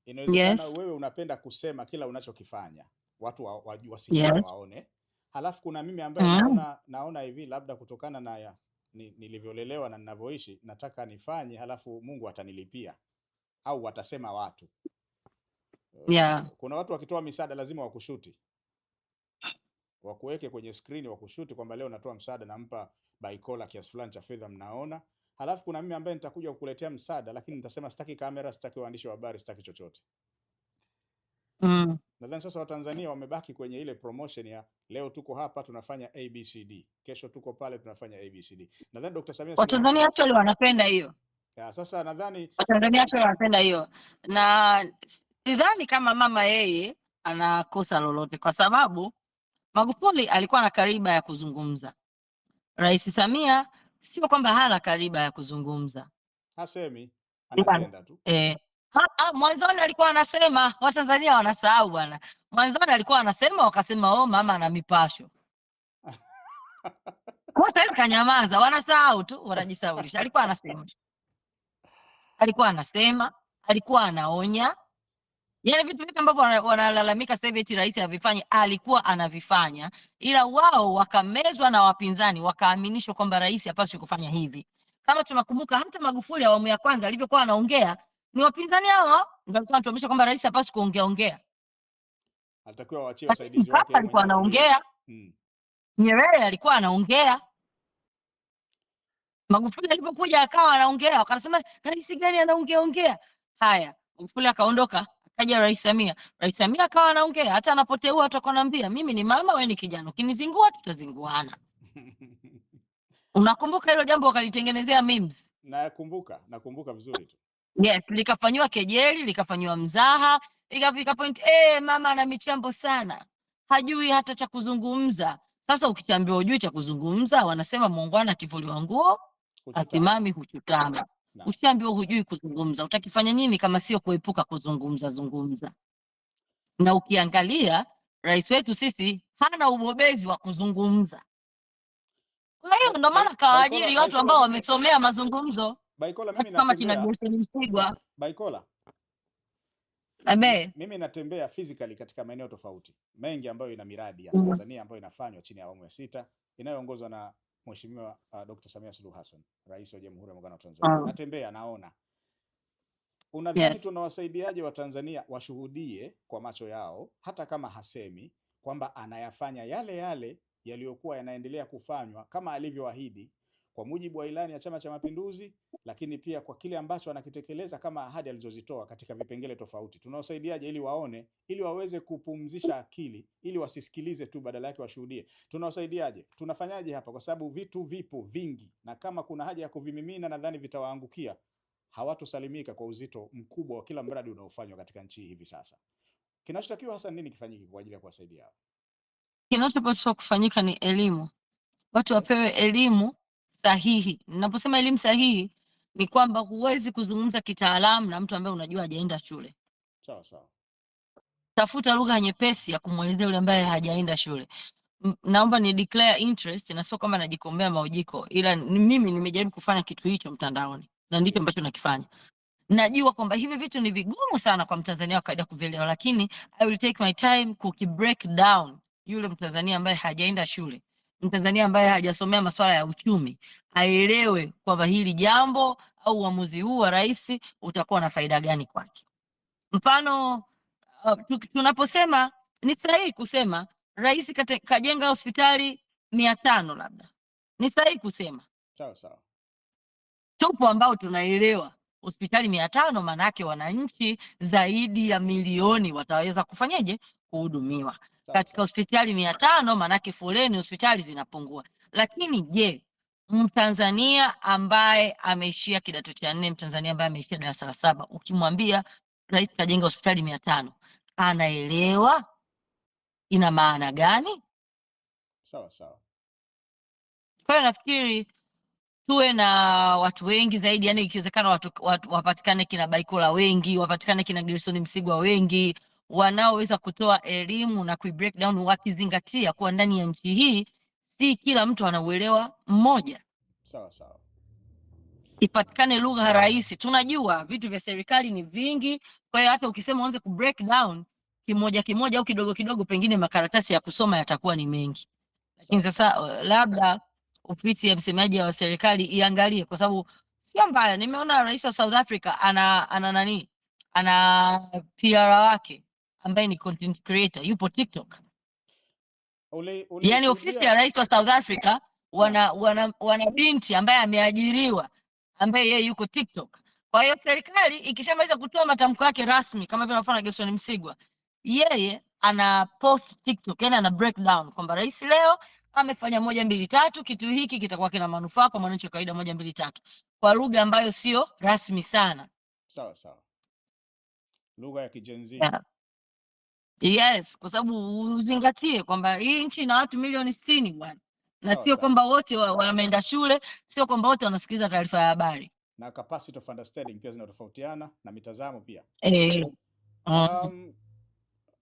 Inawezekana wewe unapenda kusema kila unachokifanya, watu wasikie waone. Halafu kuna mimi ambaye naona hivi labda kutokana na nilivyolelewa na ninavyoishi, nataka nifanye halafu Mungu atanilipia au watasema watu. Kuna watu wakitoa misaada lazima wakushuti, wakuweke kwenye screen, wakushuti kwamba leo natoa msaada, nampa Baikola kiasi fulani cha fedha, mnaona. Halafu kuna mimi ambaye nitakuja kukuletea msaada, lakini nitasema sitaki kamera, sitaki waandishi wa habari, sitaki chochote. Nadhani sasa Watanzania wamebaki kwenye ile promotion ya leo tuko hapa tunafanya ABCD, kesho tuko pale tunafanya ABCD. Nadhani Dr. Samia Watanzania actually wanapenda hiyo. Ya, sasa nadhani Watanzania actually wanapenda hiyo. Na sidhani kama mama yeye anakosa lolote, kwa sababu Magufuli alikuwa na kariba ya kuzungumza. Rais Samia sio kwamba hana kariba ya kuzungumza. Hasemi, anatenda tu. Mwanzoni alikuwa anasema, Watanzania wanasahau bwana. Mwanzoni alikuwa anasema, wakasema oh, mama ana mipasho. Kwa sababu kanyamaza, wanasahau tu, wanajisahaulisha. Alikuwa anasema. Alikuwa anasema, alikuwa anaonya. Yaani vitu vyote ambavyo wanalalamika sasa hivi eti rais havifanyi, alikuwa anavifanya. Ila wao wakamezwa na wapinzani, wakaaminishwa kwamba rais hapaswi kufanya hivi. Kama tunakumbuka hata Magufuli awamu ya kwanza alivyokuwa anaongea, ni wapinzani hao ndio walikuwa wanatuambia kwamba rais hapaswi kuongea ongea. Alitakiwa waachie wasaidizi wake alikuwa anaongea. Nyerere alikuwa anaongea. Magufuli alipokuja akawa anaongea, wakasema rais gani anaongea ongea? Haya, Magufuli akaondoka, akaja Rais Samia. Rais Samia akawa anaongea, hata anapoteua watu wanaambia mimi ni mama, wewe ni kijana, ukinizingua tutazinguana. Unakumbuka hilo jambo wakalitengenezea memes? Nakumbuka vizuri tu. Yes, likafanywa kejeli, likafanywa mzaha, ikafika point mama ana michambo sana, hajui hata cha kuzungumza. Sasa ukiambiwa hujui cha kuzungumza, wanasema muungwana akivuliwa nguo hasimami huchutama. Ushaambiwa hujui kuzungumza, utakifanya nini kama sio kuepuka kuzungumza zungumza? Na ukiangalia rais wetu sisi hana ubobezi wa kuzungumza. Kwa hiyo ndo maana Baikola, kawaajiri watu Baikola, ambao mimi wamesomea mazungumzo, Baikola, mimi watu kama kina natembea Gerson Msigwa. Baikola, Abe. mimi natembea physically katika maeneo tofauti mengi ambayo ina miradi ya Tanzania ambayo inafanywa chini ya awamu ya sita inayoongozwa na Mheshimiwa Dr. Samia Suluhu Hassan, Rais wa Jamhuri ya Muungano wa Tanzania. Natembea naona. Unadhani tunawasaidiaje Watanzania washuhudie kwa macho yao, hata kama hasemi kwamba anayafanya yale yale yaliyokuwa yanaendelea kufanywa kama alivyoahidi kwa mujibu wa ilani ya Chama cha Mapinduzi, lakini pia kwa kile ambacho anakitekeleza kama ahadi alizozitoa katika vipengele tofauti? Tunawasaidiaje ili waone, ili waweze kupumzisha akili, ili wasisikilize tu, badala yake washuhudie? Tunawasaidiaje? Tunafanyaje hapa? Kwa sababu vitu vipo vingi, na kama kuna haja ya kuvimimina, nadhani vitawaangukia, hawatosalimika kwa uzito mkubwa wa kila mradi unaofanywa katika nchi hii hivi sasa. Kinachotakiwa hasa nini kifanyike kwa ajili ya kuwasaidia hao? Kinachopaswa kufanyika ni elimu, watu wapewe elimu sahihi. Ninaposema elimu sahihi ni kwamba huwezi kuzungumza kitaalamu na mtu ambaye unajua hajaenda shule. Sawa sawa. Tafuta lugha nyepesi ya kumwelezea yule ambaye hajaenda shule. Naomba ni declare interest, na sio kwamba najikombea maujiko, ila mimi nimejaribu kufanya kitu hicho mtandaoni na ndicho ambacho nakifanya. Najua kwamba hivi vitu ni vigumu sana kwa Mtanzania wa kawaida kuvielewa, lakini I will take my time kuki break down yule Mtanzania ambaye hajaenda shule, Mtanzania ambaye hajasomea masuala ya uchumi, aelewe kwamba hili jambo au uamuzi huu wa rais utakuwa na faida gani kwake. Mfano, tunaposema ni sahihi kusema rais kajenga hospitali 500 labda, ni sahihi kusema Sawa sawa. Tupo ambao tunaelewa hospitali 500 maana yake wananchi zaidi ya milioni wataweza kufanyaje? Kuhudumiwa. Katika hospitali 500 maana yake foleni hospitali zinapungua. Lakini je, Mtanzania ambaye ameishia kidato cha 4, Mtanzania ambaye ameishia darasa la 7, ukimwambia rais kajenga hospitali 500, anaelewa ina maana gani? Sawa sawa. Kwa hiyo nafikiri tuwe na watu wengi zaidi, yani ikiwezekana watu wapatikane kina Baikola wengi, wapatikane kina Gerson Msigwa wengi, wanaoweza kutoa elimu na kui break down, wakizingatia kuwa ndani ya nchi hii si kila mtu anauelewa mmoja. Sawa sawa. Ipatikane lugha rahisi. Tunajua vitu vya serikali ni vingi, kwa hiyo hata ukisema uanze ku break down kimoja kimoja au kidogo kidogo, pengine makaratasi ya kusoma yatakuwa ni mengi. Lakini sasa labda ofisi ya msemaji wa serikali iangalie, kwa sababu sio mbaya. Nimeona rais wa South Africa ana nani, ana PR wake ambaye ni content creator, yupo TikTok. Yani ofisi ya rais wa South Africa wana binti ambaye ameajiriwa ambaye yeye yuko TikTok. Kwa hiyo serikali ikishamaliza kutoa matamko yake rasmi kama vile anafanya Gerson Msigwa, yeye ana post TikTok, yani ana break down kwamba rais leo amefanya 1 2 3, kitu hiki kitakuwa kina manufaa kwa mwananchi wa kawaida 1 2 3, kwa lugha ambayo sio rasmi sana. Sawa sawa, lugha ya Gen Z. Yeah. Yes, kwa sababu uzingatie kwamba hii nchi ina watu milioni 60 bwana, na sio kwamba wote wameenda shule, sio kwamba wote wanasikiliza taarifa ya habari, na capacity of understanding pia zinatofautiana na mitazamo pia.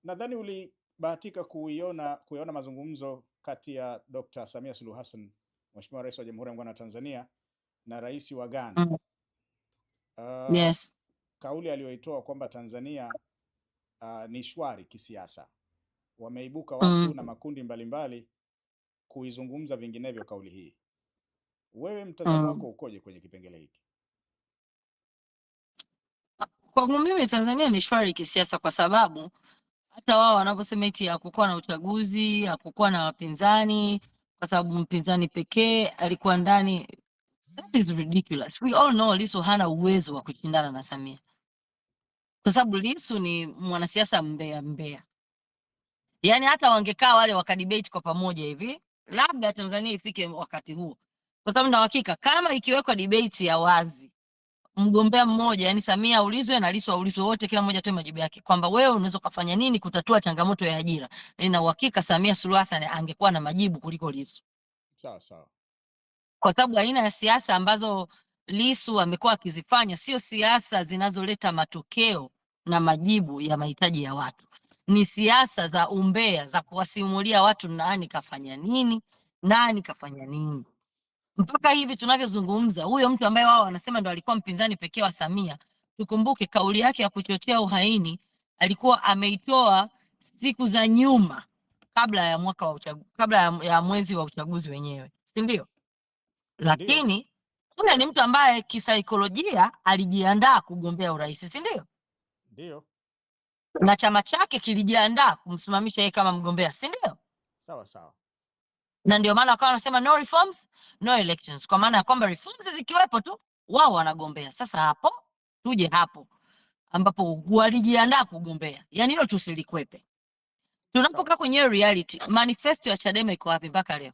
Nadhani ulibahatika kuiona mazungumzo kati ya Dr. Samia Suluhu Hassan, Mheshimiwa Rais wa Jamhuri ya Muungano wa Tanzania, na Rais wa Ghana. Yes. Kauli aliyoitoa kwamba Tanzania ni shwari kisiasa. Wameibuka watu na makundi mbalimbali kuizungumza vinginevyo kauli hii. Wewe mtazamo wako ukoje kwenye kipengele hiki? Kwangu mimi Tanzania ni shwari kisiasa, kwa sababu hata wao wanaposema eti hakukuwa na uchaguzi, hakukuwa na wapinzani, kwa sababu mpinzani pekee alikuwa ndani, that is ridiculous. We all know Lissu hana uwezo wa kushindana na Samia, kwa sababu Lissu ni mwanasiasa mbea mbea. Yani hata wangekaa wale wakadebate kwa pamoja hivi, labda Tanzania ifike wakati huo, kwa sababu na hakika kama ikiwekwa debate ya wazi, mgombea mmoja, yani Samia aulizwe na Lissu aulizwe, wote kila mmoja atoe majibu yake kwamba wewe unaweza kufanya nini kutatua changamoto ya ajira, nina uhakika Samia Suluhu Hassan angekuwa na majibu kuliko Lissu. Sawa sawa. Kwa sababu aina ya siasa ambazo Lissu amekuwa akizifanya sio siasa zinazoleta matokeo na majibu ya mahitaji ya watu. Ni siasa za umbea, za kuwasimulia watu nani kafanya nini, nani kafanya nini. Mpaka hivi tunavyozungumza, huyo mtu ambaye wao wanasema ndo alikuwa mpinzani pekee wa Samia, tukumbuke kauli yake ya kuchochea uhaini alikuwa ameitoa siku za nyuma, kabla ya mwaka wa uchaguzi, kabla ya mwezi wa uchaguzi wenyewe, si ndio? Ndio. Lakini huyo ni mtu ambaye kisaikolojia alijiandaa kugombea urais, si ndio? Ndio. Na chama chake kilijiandaa kumsimamisha yeye kama mgombea, si ndio? Sawa sawa. Na ndio maana wakawa wanasema no reforms, no elections, kwa maana ya kwamba reforms zikiwepo tu wao wanagombea. Sasa hapo tuje hapo ambapo walijiandaa kugombea, yani hilo tusilikwepe. Sawa Tunapokaa sawa. kwenye reality, manifesto ya Chadema iko wapi mpaka leo?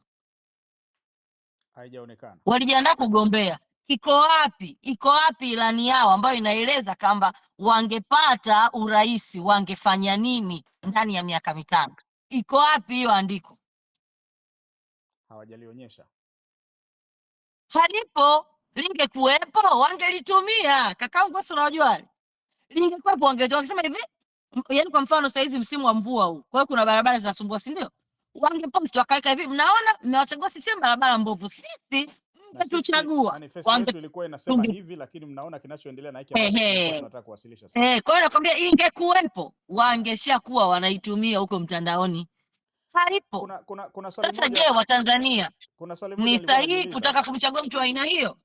Haijaonekana. Walijiandaa kugombea, kiko wapi? Iko wapi ilani yao ambayo inaeleza kwamba wangepata urais wangefanya nini ndani ya miaka 5? Iko wapi hiyo andiko? Hawajalionyesha. Halipo. Lingekuwepo wangelitumia. Kakaangu, sasa unajua lingekuwepo wangetoa wakisema hivi, yaani kwa mfano saizi msimu wa mvua huu, kwa hiyo kuna barabara zinasumbua, si ndio? Wangepost wakaweka hivi, mnaona mmewachagua sisi barabara mbovu, sisi Na sisi mngetuchagua manifesto wange yetu ilikuwa inasema tunge hivi, lakini mnaona kinachoendelea na hiki ambacho tulikuwa tunataka kuwasilisha sisi. Kwa hiyo nakwambia ingekuwepo wangeshakuwa wanaitumia huko mtandaoni, haipo. Kuna swali Sasa je, moja, Watanzania kuna swali moja ni nilikuwa sahihi najiuliza kutaka kumchagua mtu wa aina hiyo?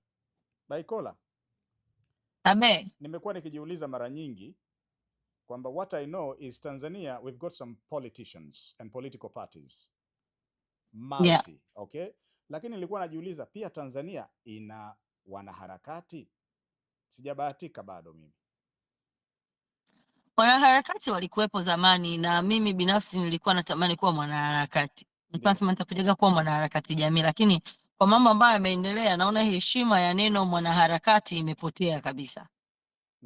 Baikola, Amen. nimekuwa nikijiuliza mara nyingi kwamba what I know is Tanzania we've got some politicians and political parties multi, okay? Lakini nilikuwa najiuliza pia Tanzania ina wanaharakati? Sijabahatika bado mimi. Wanaharakati walikuwepo zamani, na mimi binafsi nilikuwa natamani kuwa mwanaharakati. Nilikuwa Ndio. nasema nitakujaga kuwa mwanaharakati jamii, lakini kwa mambo ambayo yameendelea, naona heshima ya neno mwanaharakati imepotea kabisa.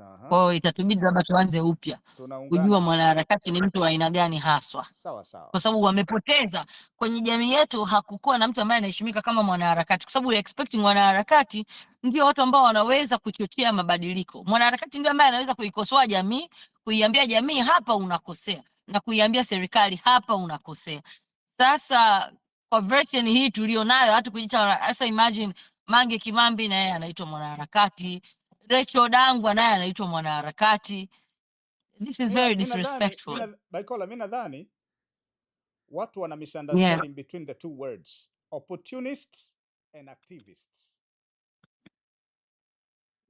Aha. Kwa hiyo itatubidi labda tuanze upya Tunaungana kujua hapo. mwanaharakati ni mtu wa aina gani haswa, Sawa sawa. kwa sababu wamepoteza kwenye jamii yetu. Hakukuwa na mtu ambaye anaheshimika kama mwanaharakati, kwa sababu we expecting mwanaharakati ndio watu ambao wanaweza kuchochea mabadiliko. Mwanaharakati ndio ambaye anaweza kuikosoa jamii, kuiambia jamii hapa unakosea, na kuiambia serikali hapa unakosea. Sasa kwa version hii tulionayo, hata kujiita sasa, imagine Mange Kimambi na yeye anaitwa mwanaharakati, Rachel Dangwa naye anaitwa mwanaharakati. This is very disrespectful. Baikola, mi nadhani watu wana misunderstanding between the two words, opportunists and activists.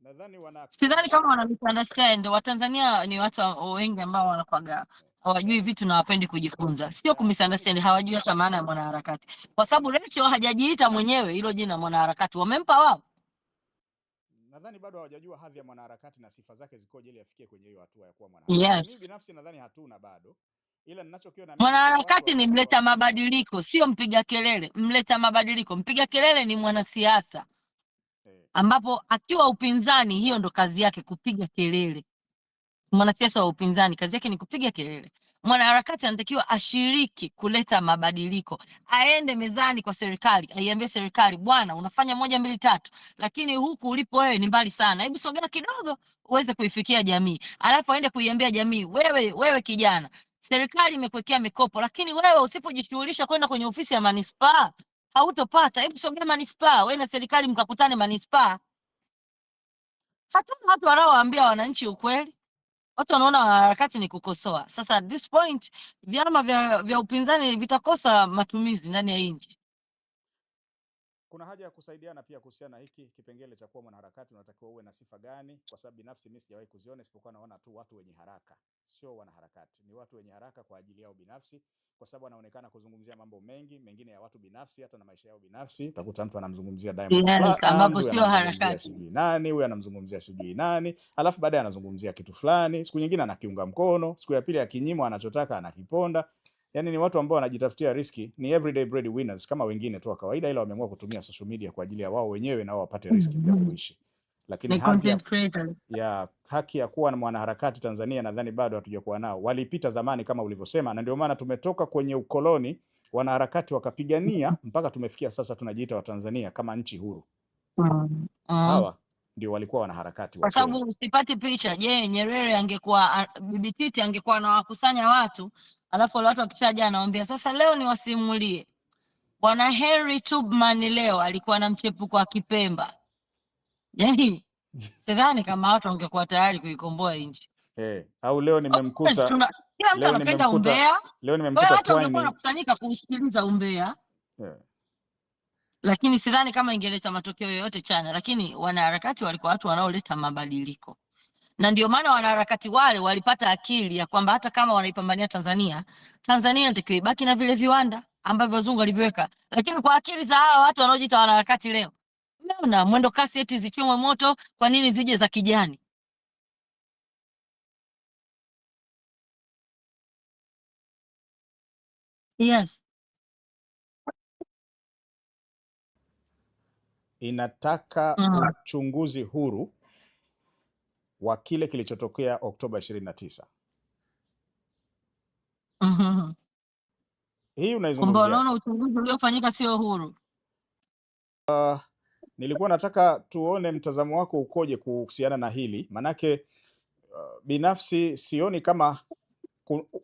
Nadhani wana Sidhani kama wana misunderstand. Watanzania ni watu wengi ambao wanakuwaga hawajui vitu na hawapendi kujifunza. Sio kumisunderstand, hawajui hata maana ya mwanaharakati, kwa sababu Rachel hajajiita mwenyewe hilo jina mwanaharakati, wamempa wao. Nadhani bado hawajajua hadhi ya mwanaharakati na sifa zake zikoje ili afikie kwenye hiyo hatua ya kuwa mwanaharakati. Yes. Mimi binafsi nadhani hatuna bado, ila ninachokiona mimi kuna watu Mwanaharakati ni ambao mleta mabadiliko, sio mpiga kelele. Mleta mabadiliko, mpiga kelele ni mwanasiasa, ambapo akiwa upinzani, hiyo ndo kazi yake, kupiga kelele. Mwanasiasa wa upinzani kazi yake ni kupiga kelele. Mwanaharakati anatakiwa ashiriki kuleta mabadiliko, aende mezani kwa serikali, aiambie serikali, bwana, unafanya 1 2 3, lakini huku ulipo wewe ni mbali sana, hebu sogea kidogo uweze kuifikia jamii. Alafu aende kuiambia jamii, wewe kijana, serikali imekuwekea mikopo, lakini wewe usipojishughulisha kwenda kwenye ofisi ya manispaa hautopata. Hebu sogea manispaa, wewe na serikali mkakutane manispaa. Hatuna watu wanaowaambia wananchi ukweli. Watu wanaona harakati ni kukosoa. Sasa at this point vyama vya upinzani vitakosa matumizi ndani ya nchi. Kuna haja ya kusaidiana pia kuhusiana na hiki kipengele cha kuwa mwanaharakati unatakiwa uwe na sifa gani, kwa sababu binafsi mimi sijawahi kuziona, isipokuwa naona tu watu wenye haraka, sio wanaharakati, ni watu wenye haraka kwa ajili yao binafsi, kwa sababu wanaonekana kuzungumzia mambo mengi mengine ya watu binafsi, hata na maisha yao binafsi. Utakuta mtu anamzungumzia Diamond Yes, Platnumz, ambapo huyu sio anamzungumzia harakati. sijui nani, huyu anamzungumzia sijui nani, alafu baadaye anazungumzia kitu fulani, siku nyingine anakiunga mkono, siku ya pili akinyimwa anachotaka anakiponda. Yaani ni watu ambao wanajitafutia riski, ni everyday bread winners kama wengine tu wa kawaida, ila wameamua kutumia social media kwa ajili ya wao wenyewe na wao wapate riski pia kuishi. Lakini Ni hadhi content creators. ya haki ya kuwa na mwanaharakati Tanzania nadhani bado hatujakuwa nao. Walipita zamani kama ulivyosema, na ndio maana tumetoka kwenye ukoloni, wanaharakati wakapigania mpaka tumefikia sasa tunajiita Watanzania kama nchi huru. Hawa ndio walikuwa wanaharakati wa Kwa kweli. sababu usipati picha. Je, Nyerere angekuwa, Bibi Titi angekuwa anawakusanya watu, alafu wale watu wakishaja anawaambia sasa leo niwasimulie. Bwana Henry Tubman leo alikuwa na mchepuko wa Kipemba, yaani sidhani kama watu wangekuwa tayari kuikomboa nchi. Au leo Of course, nimemkuta kila mtu leo anapenda nimemkuta umbea, leo kwa hiyo nimemkuta watu wangekuwa Twaini wanakusanyika kuusikiliza umbea, lakini sidhani kama ingeleta matokeo yoyote chanya. Lakini wanaharakati walikuwa watu wanaoleta mabadiliko, na ndio maana wanaharakati wale walipata akili ya kwamba hata kama wanaipambania Tanzania, Tanzania inatakiwa ibaki na vile viwanda ambavyo wazungu waliviweka. Lakini kwa akili za hawa watu wanaojiita wanaharakati leo, umeona mwendo kasi eti zichomwe moto, kwa nini zije za kijani? Yes. Inataka uchunguzi huru wa kile kilichotokea Oktoba 29. Hii Kwamba unaizungumzia? wanaona uchunguzi uliofanyika sio huru. Nilikuwa nataka tuone mtazamo wako ukoje kuhusiana na hili, manake binafsi sioni kama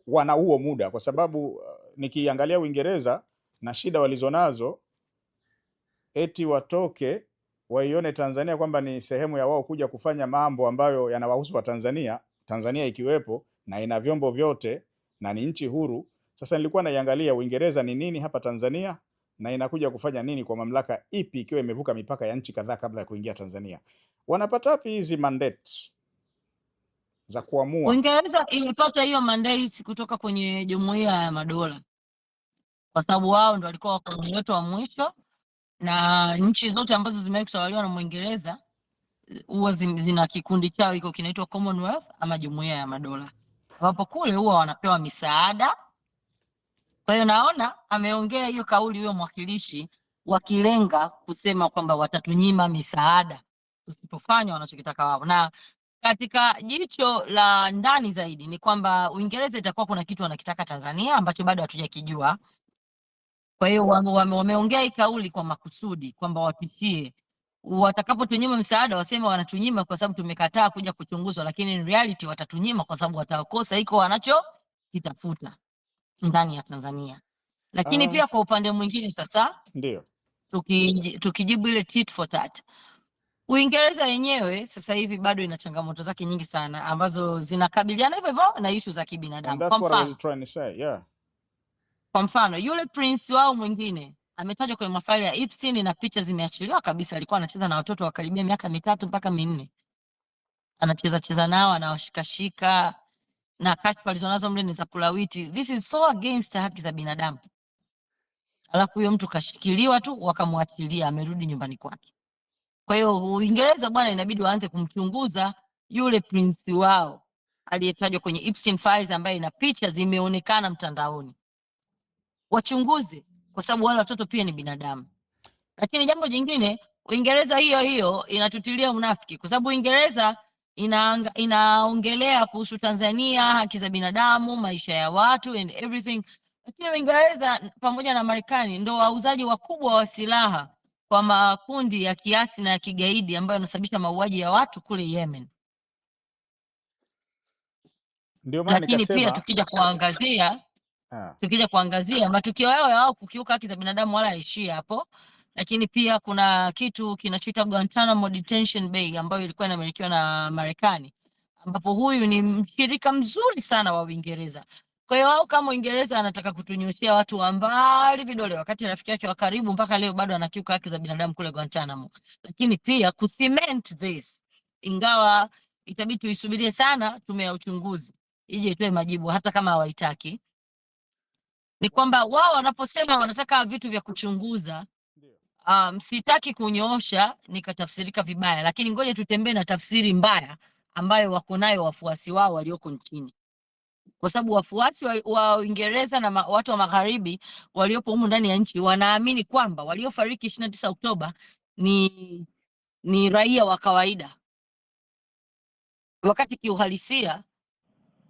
wana huo muda, kwa sababu nikiangalia Uingereza na shida walizonazo, eti watoke waione Tanzania kwamba ni sehemu ya wao kuja kufanya mambo ambayo yanawahusu wa Tanzania, Tanzania ikiwepo na ina vyombo vyote na ni nchi huru. Sasa nilikuwa naiangalia Uingereza ni nini hapa Tanzania na inakuja kufanya nini kwa mamlaka ipi ikiwa imevuka mipaka ya nchi kadhaa kabla ya kuingia Tanzania. Wanapata wapi hizi mandate za kuamua? Uingereza ilipata hiyo mandate kutoka kwenye Jumuiya ya Madola, kwa sababu wao ndo walikuwa wakoloni wetu wa mwisho, na nchi zote ambazo zimewahi kutawaliwa na Mwingereza huwa zina kikundi chao iko kinaitwa Commonwealth ama Jumuiya ya Madola, ambapo kule huwa wanapewa misaada. Kwa hiyo naona ameongea hiyo kauli huyo mwakilishi, wakilenga kusema kwamba watatunyima misaada tusipofanya wanachokitaka wao. Na katika jicho la ndani zaidi ni kwamba Uingereza itakuwa kuna kitu wanakitaka Tanzania ambacho bado hatujakijua. Kwa hiyo wameongea hii kauli kwa makusudi kwamba watishie, watakapotunyima msaada waseme wanatunyima kwa sababu tumekataa kuja kuchunguzwa, lakini in reality watatunyima kwa sababu watakosa iko wanachokitafuta ndani ya Tanzania. Lakini pia kwa upande mwingine sasa, Ndio. tukijibu ile tit for tat, Uingereza yenyewe sasa hivi bado ina changamoto zake nyingi sana ambazo zinakabiliana hivyo hivyo na ishu za And kibinadamu. that's Kwa what I was mfano, trying to say. Yeah. kwa mfano yule prince wao mwingine ametajwa kwenye mafaili ya Epstein na picha zimeachiliwa kabisa. Alikuwa anacheza na watoto wa karibia miaka 3 mpaka 4, anacheza cheza nao, anawashikashika, na kashfa alizonazo mle ni za kulawiti. This is so against haki za binadamu. Alafu huyo mtu kashikiliwa tu, wakamwachilia, amerudi nyumbani kwake. Kwa hiyo Uingereza bwana, inabidi waanze kumchunguza yule prince wao aliyetajwa kwenye Epstein files, ambaye ina picha zimeonekana mtandaoni. Wachunguze, kwa sababu wale watoto pia ni binadamu. Lakini jambo jingine, Uingereza hiyo hiyo inatutilia unafiki, kwa sababu Uingereza inaongelea kuhusu Tanzania, haki za binadamu, maisha ya watu and everything. Lakini Uingereza pamoja na Marekani ndo wauzaji wakubwa wa silaha kwa makundi ya kiasi na ya kigaidi ambayo yanasababisha mauaji ya watu kule Yemen. Ndio maana Lakini pia nikasema tukija kuangazia matukio yao ya wao kukiuka haki za binadamu wala haishii hapo, lakini pia kuna kitu kinachoitwa Guantanamo Detention Bay ambayo ilikuwa inamilikiwa na Marekani, ambapo huyu ni mshirika mzuri sana wa Uingereza. Kwa hiyo wao kama Uingereza anataka kutunyoshea watu wa mbali vidole, wakati rafiki yake wa karibu mpaka leo bado anakiuka haki za binadamu kule Guantanamo. Lakini pia kucement this, ingawa itabidi tuisubirie sana tume ya uchunguzi ije itoe majibu, hata kama hawaitaki, ni kwamba wao wanaposema wanataka vitu vya kuchunguza, sitaki kunyoosha nikatafsirika vibaya, lakini ngoja tutembee na tafsiri mbaya ambayo wako nayo wafuasi wao walioko nchini, kwa sababu wafuasi wa Uingereza na watu wa magharibi waliopo humu ndani ya nchi wanaamini kwamba waliofariki 29 Oktoba ni raia wa kawaida, wakati kiuhalisia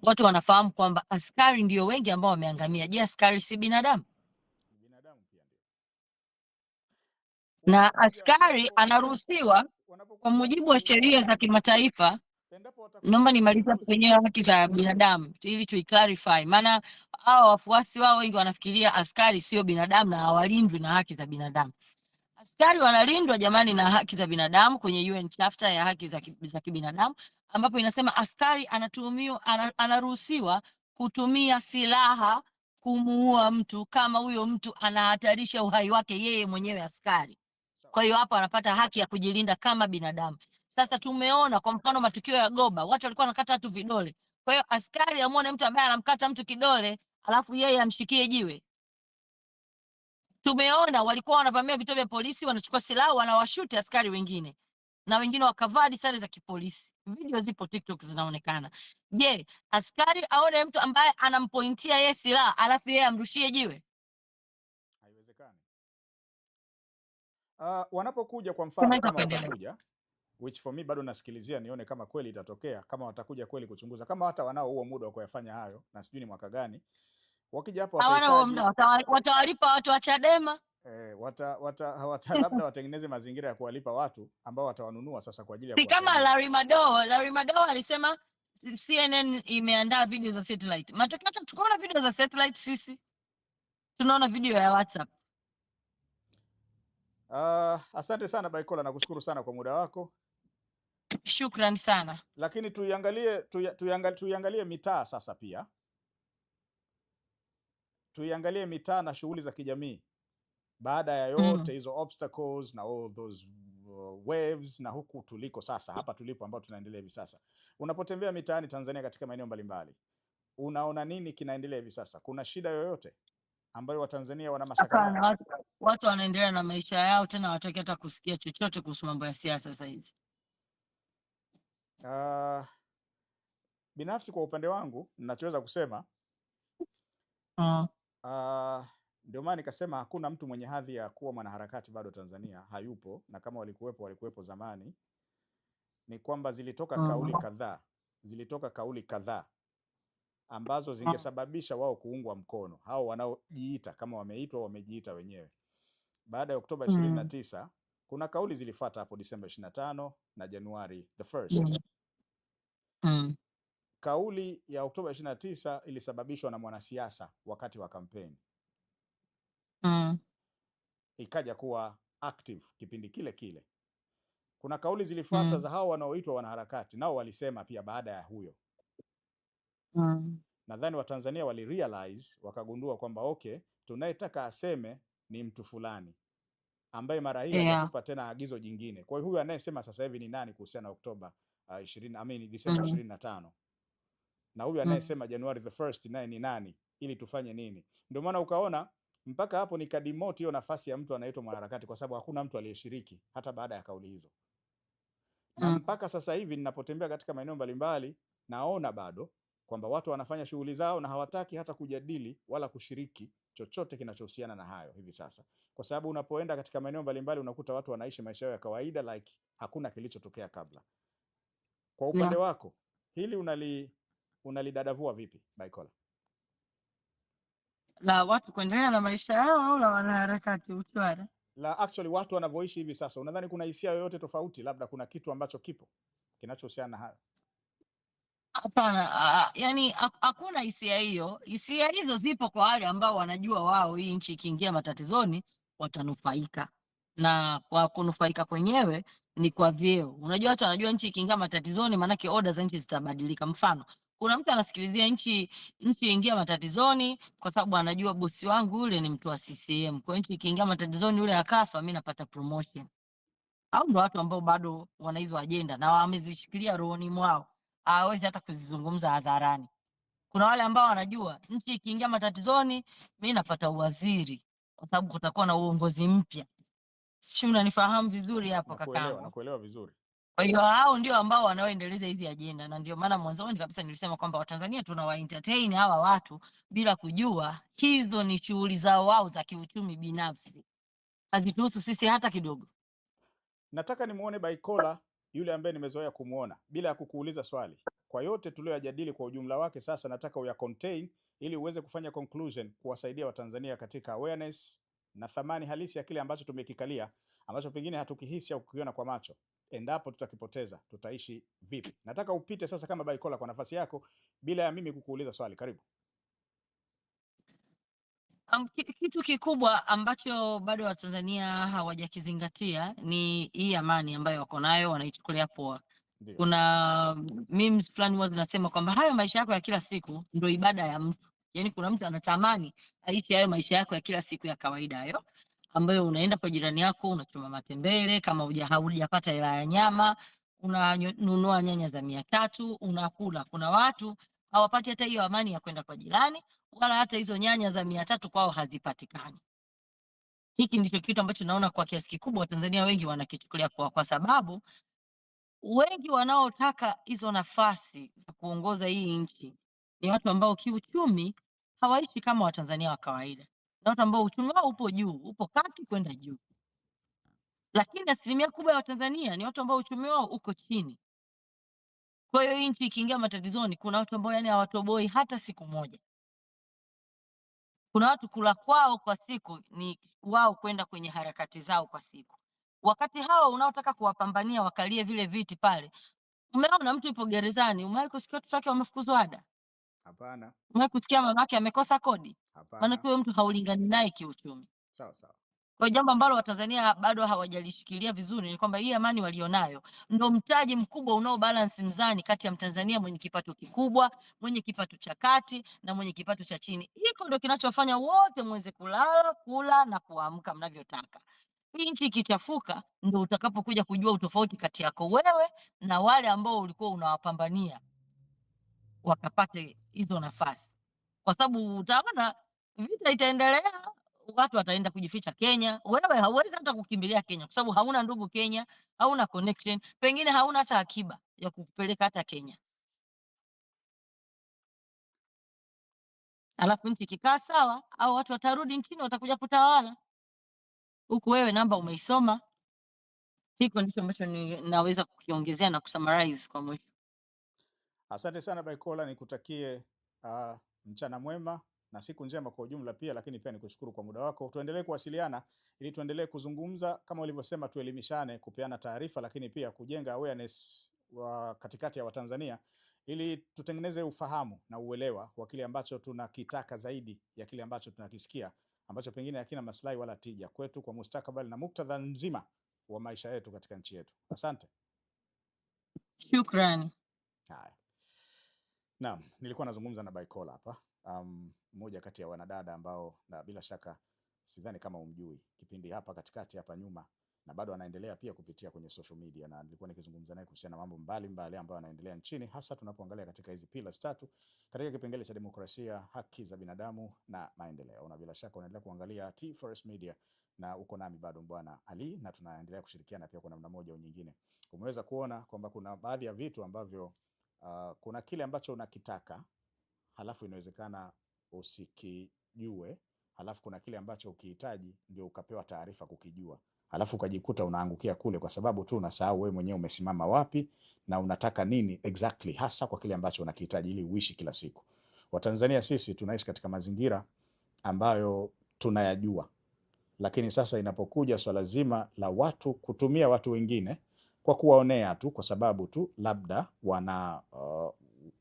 watu wanafahamu kwamba askari ndio wengi ambao wameangamia. Je, askari si binadamu? Binadamu pia ndio. Na askari anaruhusiwa kwa mujibu wa sheria za kimataifa Endapo watakuja Naomba nimalize hapo kuchunguza kwenye haki za binadamu ili tuiclarify, maana hao wafuasi wao wengi wanafikiria askari sio binadamu na hawalindwi na haki za binadamu. Askari wanalindwa jamani na haki za binadamu kwenye UN chapter ya haki za kibinadamu, ambapo inasema askari anatuhumiwa, anaruhusiwa kutumia silaha kumuua mtu kama huyo mtu anahatarisha uhai wake yeye mwenyewe askari. Kwa hiyo hapo anapata haki ya kujilinda kama binadamu. Sasa tumeona kwa mfano matukio ya Goba, watu walikuwa wanakata watu vidole. Kwa hiyo askari amwone mtu ambaye anamkata mtu kidole, alafu yeye amshikie jiwe. Tumeona walikuwa wanavamia vituo vya polisi, wanachukua silaha, wanawashuti askari wengine, na wengine wakavaa hadi sare za kipolisi. Video zipo TikTok zinaonekana. Je, askari aone mtu ambaye anampointia yeye silaha alafu yeye amrushie jiwe? Haiwezekani. Wanapokuja kwa mfano Tunaweza kama kuendelea. watakuja, which for me bado nasikilizia nione kama kweli itatokea, kama watakuja kweli kuchunguza, kama hata wanao huo muda wa kuyafanya hayo, na sijui ni mwaka gani, wakija hapo Hawana huo muda, watahitaji watawalipa watu wa Chadema. Wata, wata, wata labda watengeneze mazingira ya kuwalipa watu ambao watawanunua sasa kwa ajili ya Si kama kuwasaidia. Larry Madowo. Larry Madowo alisema CNN imeandaa video za satellite. Matokeo yake tukaona video za satellite, sisi tunaona video ya WhatsApp. Asante sana Baikola, nakushukuru sana kwa muda wako, Shukran sana. lakini tuiangalie mitaa sasa pia tuiangalie mitaa na shughuli za kijamii baada ya yote hizo obstacles na all those waves na huku tuliko sasa, hapa tulipo ambao tunaendelea hivi sasa. Unapotembea mitaani Tanzania katika maeneo mbalimbali, unaona nini kinaendelea hivi sasa? Kuna shida yoyote ambayo Watanzania wana mashaka Hapana, nayo? watu wanaendelea na maisha yao, tena hawataki hata kusikia chochote kuhusu mambo ya siasa sasa hizi. Binafsi kwa upande wangu ninachoweza kusema ndio maana nikasema hakuna mtu mwenye hadhi ya kuwa mwanaharakati bado Tanzania, hayupo, na kama walikuwepo walikuwepo zamani. Ni kwamba zilitoka kauli kadhaa, zilitoka kauli kadhaa ambazo zingesababisha wao kuungwa mkono, hao wanaojiita kama wameitwa, wamejiita wenyewe. Baada ya Oktoba 29 kuna kauli zilifuata hapo Disemba 25 na Januari the first. Kauli ya Oktoba 29 ilisababishwa na mwanasiasa wakati wa kampeni, ikaja kuwa active kipindi kile kile. Kuna kauli zilifuata za hao wanaoitwa wanaharakati, nao walisema pia baada ya huyo. Nadhani Watanzania walirealize wakagundua kwamba okay, tunayetaka aseme ni mtu fulani ambaye mara hii hajatupa tena agizo jingine. Kwa hiyo huyu anayesema sasa hivi ni nani kuhusiana na Oktoba 20, I mean Disemba 25, na huyu anayesema January the first naye ni nani, ili tufanye nini? Ndio maana ukaona mpaka hapo nikademote hiyo nafasi ya mtu anaitwa mwanaharakati, kwa sababu hakuna mtu aliyeshiriki hata baada ya kauli hizo. Na mpaka sasa hivi ninapotembea katika maeneo mbalimbali naona bado kwamba watu wanafanya shughuli zao na hawataki hata kujadili wala kushiriki chochote kinachohusiana na hayo hivi sasa, kwa sababu unapoenda katika maeneo mbalimbali unakuta watu wanaishi maisha yao ya kawaida like hakuna kilichotokea kabla. Kwa upande wako hili unalidadavua vipi, Baikola? La watu kuendelea na maisha yao au la wanaharakati uchwara? La actually watu wanavyoishi hivi sasa, unadhani kuna hisia yoyote tofauti, labda kuna kitu ambacho kipo kinachohusiana na hayo? Hapana, yani hakuna hisia hiyo. Hisia hizo zipo kwa wale ambao wanajua wao hii nchi ikiingia matatizoni watanufaika, na kwa kunufaika kwenyewe ni kwa vyeo. Unajua watu wanajua nchi ikiingia matatizoni, maanake oda za nchi zitabadilika. Mfano, kuna mtu anasikilizia nchi ingia matatizoni kwa sababu anajua bosi wangu yule ni mtu wa CCM, kwa hiyo nchi ikiingia matatizoni yule akafa, mi napata promotion. Au ndo watu ambao bado wana hizo ajenda na wamezishikilia rohoni mwao, hawawezi hata kuzizungumza hadharani. Kuna wale ambao wanajua nchi ikiingia matatizoni, mi napata uwaziri kwa sababu kutakuwa na uongozi mpya. Sijui unanifahamu vizuri hapo Nakuelewa, kakangu? nakuelewa vizuri. Kwa hiyo hao ndio ambao wanaoendeleza hizi ajenda, na ndio maana mwanzoni kabisa nilisema kwamba Watanzania tunawa entertain hawa watu bila kujua hizo ni shughuli zao wao za kiuchumi binafsi, hazituhusu sisi hata kidogo. Nataka nimuone Baikola yule ambaye nimezoea kumuona bila ya kukuuliza swali. Kwa yote tuliyoyajadili kwa ujumla wake, sasa nataka uya contain ili uweze kufanya conclusion, kuwasaidia Watanzania katika awareness na thamani halisi ya kile ambacho tumekikalia, ambacho pengine hatukihisi au kukiona kwa macho. Endapo tutakipoteza tutaishi vipi? Nataka upite sasa kama Baikola kwa nafasi yako bila ya mimi kukuuliza swali. Karibu. Kitu kikubwa ambacho bado Watanzania hawajakizingatia ni hii amani ambayo wako nayo, wanaichukulia poa. Ndio. Kuna memes fulani huwa zinasema kwamba hayo maisha yako ya kila siku ndio ibada ya mtu. Yaani kuna mtu anatamani aishi hayo maisha yako ya kila siku ya kawaida hayo, ambayo unaenda kwa jirani yako unachuma matembele, kama haujapata hela ya nyama unanunua nyanya za 300 unakula. Kuna watu hawapati hata hiyo amani ya kwenda kwa jirani, wala hata hizo nyanya za 300 kwao hazipatikani. Hiki ndicho kitu ambacho naona kwa kiasi kikubwa Watanzania wengi wanakichukulia poa, kwa sababu wengi wanaotaka hizo nafasi za kuongoza hii nchi ni watu ambao kiuchumi hawaishi kama Watanzania wa kawaida, ni watu ambao uchumi wao upo juu, upo kati kwenda juu, lakini asilimia kubwa ya Watanzania ni watu ambao uchumi wao uko chini. Kwa hiyo hii nchi ikiingia matatizoni, kuna watu ambao yani hawatoboi hata siku moja. Kuna watu kula kwao kwa siku ni wao kwenda kwenye harakati zao kwa siku, wakati hawa unaotaka kuwapambania wakalie vile viti pale. Umeona mtu yupo gerezani, umewahi kusikia watoto wake wamefukuzwa ada? Hapana. Umewahi kusikia mamake amekosa kodi? Hapana. Maana huyo mtu haulingani naye kiuchumi. Sawa sawa. Kwa jambo ambalo Watanzania bado hawajalishikilia vizuri ni kwamba hii amani walionayo ndo mtaji mkubwa unao balance mzani kati ya Mtanzania mwenye kipato kikubwa, mwenye kipato cha kati na mwenye kipato cha chini. Hiko ndo kinachofanya wote muweze kulala, kula na kuamka mnavyotaka. Hii nchi ikichafuka ndo utakapokuja kujua utofauti kati yako wewe na wale ambao ulikuwa unawapambania wakapate hizo nafasi, kwa sababu utaona vita itaendelea, watu wataenda kujificha Kenya. Wewe hauwezi hata kukimbilia Kenya kwa sababu hauna ndugu Kenya, hauna connection, pengine hauna hata akiba ya kukupeleka hata Kenya. Alafu nchi ikikaa sawa, au watu watarudi nchini, watakuja kutawala huku, wewe namba umeisoma. Hiko ndicho ambacho ninaweza kukiongezea na kusummarize kwa mwisho. Asante sana Baikola, nikutakie mchana mwema na siku njema kwa ujumla pia, lakini pia nikushukuru kwa muda wako. Tuendelee kuwasiliana ili tuendelee kuzungumza kama ulivyosema, tuelimishane, kupeana taarifa, lakini pia kujenga awareness wa katikati ya Watanzania ili tutengeneze ufahamu na uelewa wa kile ambacho tunakitaka zaidi ya kile ambacho tunakisikia ambacho pengine hakina maslahi wala tija kwetu kwa mustakabali na muktadha mzima wa maisha yetu katika nchi yetu. Asante. Shukrani. Haya. Naam, nilikuwa nazungumza na Baikola hapa. Mmoja kati ya wanadada ambao na bila shaka sidhani kama umjui, kipindi hapa katikati hapa nyuma, na bado anaendelea pia kupitia kwenye social media, na nilikuwa nikizungumza naye kuhusiana na mambo mbalimbali ambayo yanaendelea nchini, hasa tunapoangalia katika hizi pillars tatu katika kipengele cha demokrasia, haki za binadamu na maendeleo. Na bila shaka unaendelea kuangalia T Forest Media na uko nami bado Bwana Ali, na tunaendelea kushirikiana pia kwa namna moja au nyingine. Umeweza kuona kwamba kuna baadhi ya vitu ambavyo kuna kile ambacho unakitaka halafu inawezekana usikijue, halafu kuna kile ambacho ukihitaji ndio ukapewa taarifa kukijua, halafu ukajikuta unaangukia kule kwa sababu tu unasahau wewe mwenyewe umesimama wapi na unataka nini exactly, hasa kwa kile ambacho unakihitaji ili uishi kila siku. Watanzania sisi tunaishi katika mazingira ambayo tunayajua, lakini sasa inapokuja swala zima la watu kutumia watu wengine kwa kuwaonea tu, kwa sababu tu labda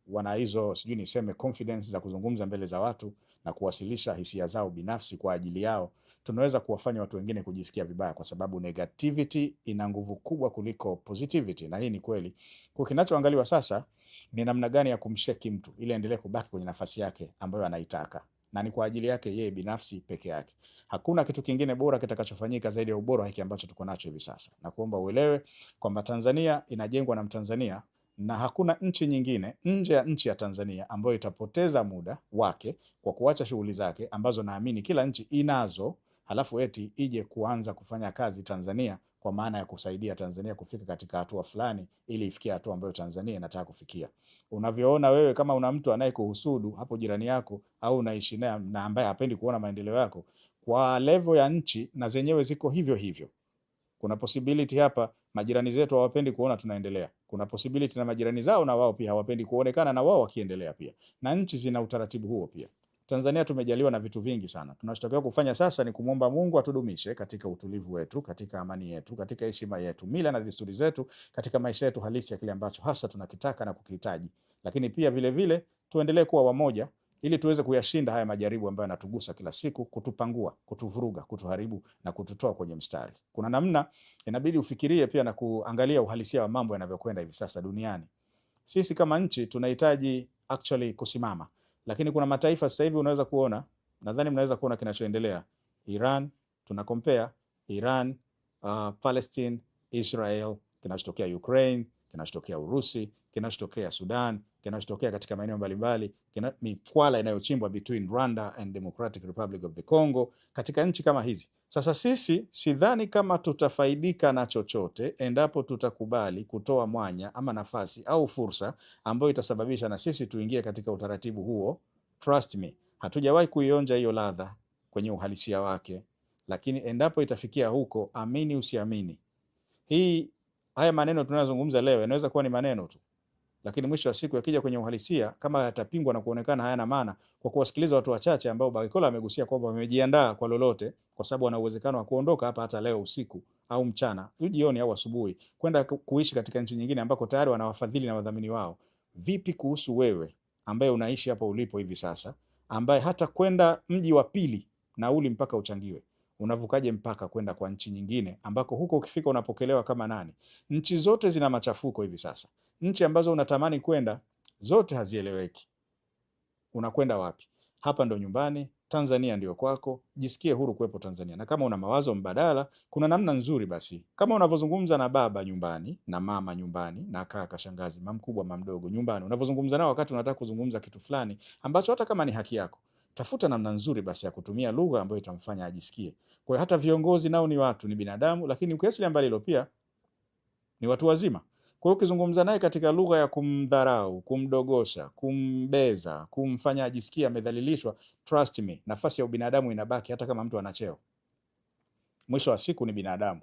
wana hizo sijui niseme confidence za kuzungumza mbele za watu na kuwasilisha hisia zao binafsi kwa ajili yao, tunaweza kuwafanya watu wengine kujisikia vibaya, kwa sababu negativity ina nguvu kubwa kuliko positivity, na hii ni kweli. Kwa kinachoangaliwa sasa ni namna gani ya kumsheki mtu ili aendelee kubaki kwenye nafasi yake ambayo anaitaka, na ni kwa ajili yake yeye binafsi peke yake. Hakuna kitu kingine bora kitakachofanyika zaidi ya ubora hiki ambacho tuko nacho hivi sasa, na kuomba uelewe kwamba Tanzania inajengwa na Mtanzania na hakuna nchi nyingine nje ya nchi ya Tanzania ambayo itapoteza muda wake kwa kuacha shughuli zake ambazo naamini kila nchi inazo, halafu eti ije kuanza kufanya kazi Tanzania kwa maana ya kusaidia Tanzania kufika katika hatua fulani ili ifikie hatua ambayo Tanzania inataka kufikia. Unavyoona wewe kama una mtu anayekuhusudu hapo jirani yako au unaishi naye na ambaye hapendi kuona maendeleo yako, kwa level ya nchi na zenyewe ziko hivyo hivyo. Kuna possibility hapa majirani zetu hawapendi kuona tunaendelea. Kuna possibility na majirani zao na wao pia hawapendi kuonekana na wao wakiendelea pia. Na nchi zina utaratibu huo pia. Tanzania tumejaliwa na vitu vingi sana. Tunachotakiwa kufanya sasa ni kumwomba Mungu atudumishe katika utulivu wetu, katika amani yetu, katika heshima yetu, mila na desturi zetu, katika maisha yetu halisi ya kile ambacho hasa tunakitaka na kukihitaji. Lakini pia vile vile tuendelee kuwa wamoja ili tuweze kuyashinda haya majaribu ambayo yanatugusa kila siku, kutupangua, kutuvuruga, kutuharibu na kututoa kwenye mstari. Kuna namna inabidi ufikirie pia na kuangalia uhalisia wa mambo yanavyokwenda hivi sasa duniani. Sisi kama nchi tunahitaji actually kusimama, lakini kuna mataifa sasa hivi unaweza kuona, nadhani mnaweza kuona kinachoendelea Iran, tuna compare Iran, Palestine, Israel, kinachotokea Ukraine, kinachotokea Urusi, kinachotokea Sudan, kinachotokea katika maeneo mbalimbali, mikwala inayochimbwa between Rwanda and Democratic Republic of the Congo, katika nchi kama hizi. Sasa sisi sidhani kama tutafaidika na chochote endapo tutakubali kutoa mwanya ama nafasi au fursa ambayo itasababisha na sisi tuingie katika utaratibu huo. Trust me, hatujawahi kuionja hiyo ladha kwenye uhalisia wake, lakini endapo itafikia huko, amini usiamini, haya maneno tunayozungumza leo yanaweza kuwa ni maneno tu, lakini mwisho wa siku yakija kwenye uhalisia, kama yatapingwa na kuonekana hayana maana kwa kuwasikiliza watu wachache ambao Baikola amegusia kwamba wamejiandaa kwa lolote, kwa sababu wana uwezekano wa kuondoka hapa hata leo usiku au mchana, jioni au asubuhi, kwenda kuishi katika nchi nyingine ambako tayari wana wafadhili na wadhamini wao. Vipi kuhusu wewe ambaye unaishi hapo ulipo hivi sasa, ambaye hata kwenda mji wa pili nauli mpaka uchangiwe? Unavukaje mpaka kwenda kwa nchi nyingine ambako huko ukifika unapokelewa kama nani? Nchi zote zina machafuko hivi sasa. Nchi ambazo unatamani kwenda zote hazieleweki. Unakwenda wapi? Hapa ndo nyumbani, Tanzania ndio kwako, jisikie huru kuwepo Tanzania. Na kama una mawazo mbadala, kuna namna nzuri basi. Kama unavyozungumza na baba nyumbani, na mama nyumbani, na kaka, shangazi, mamkubwa, mamdogo nyumbani, unavyozungumza nao wakati unataka kuzungumza kitu fulani ambacho hata kama ni haki yako, tafuta namna nzuri basi ya kutumia lugha ambayo itamfanya ajisikie. Kwa hiyo hata viongozi nao ni watu, ni binadamu, lakini ukiachilia mbali hilo pia ni watu wazima. Kwa hiyo ukizungumza naye katika lugha ya kumdharau, kumdogosha, kumbeza, kumfanya ajisikie amedhalilishwa, trust me, nafasi ya ubinadamu inabaki hata kama mtu ana cheo. Mwisho wa siku ni binadamu.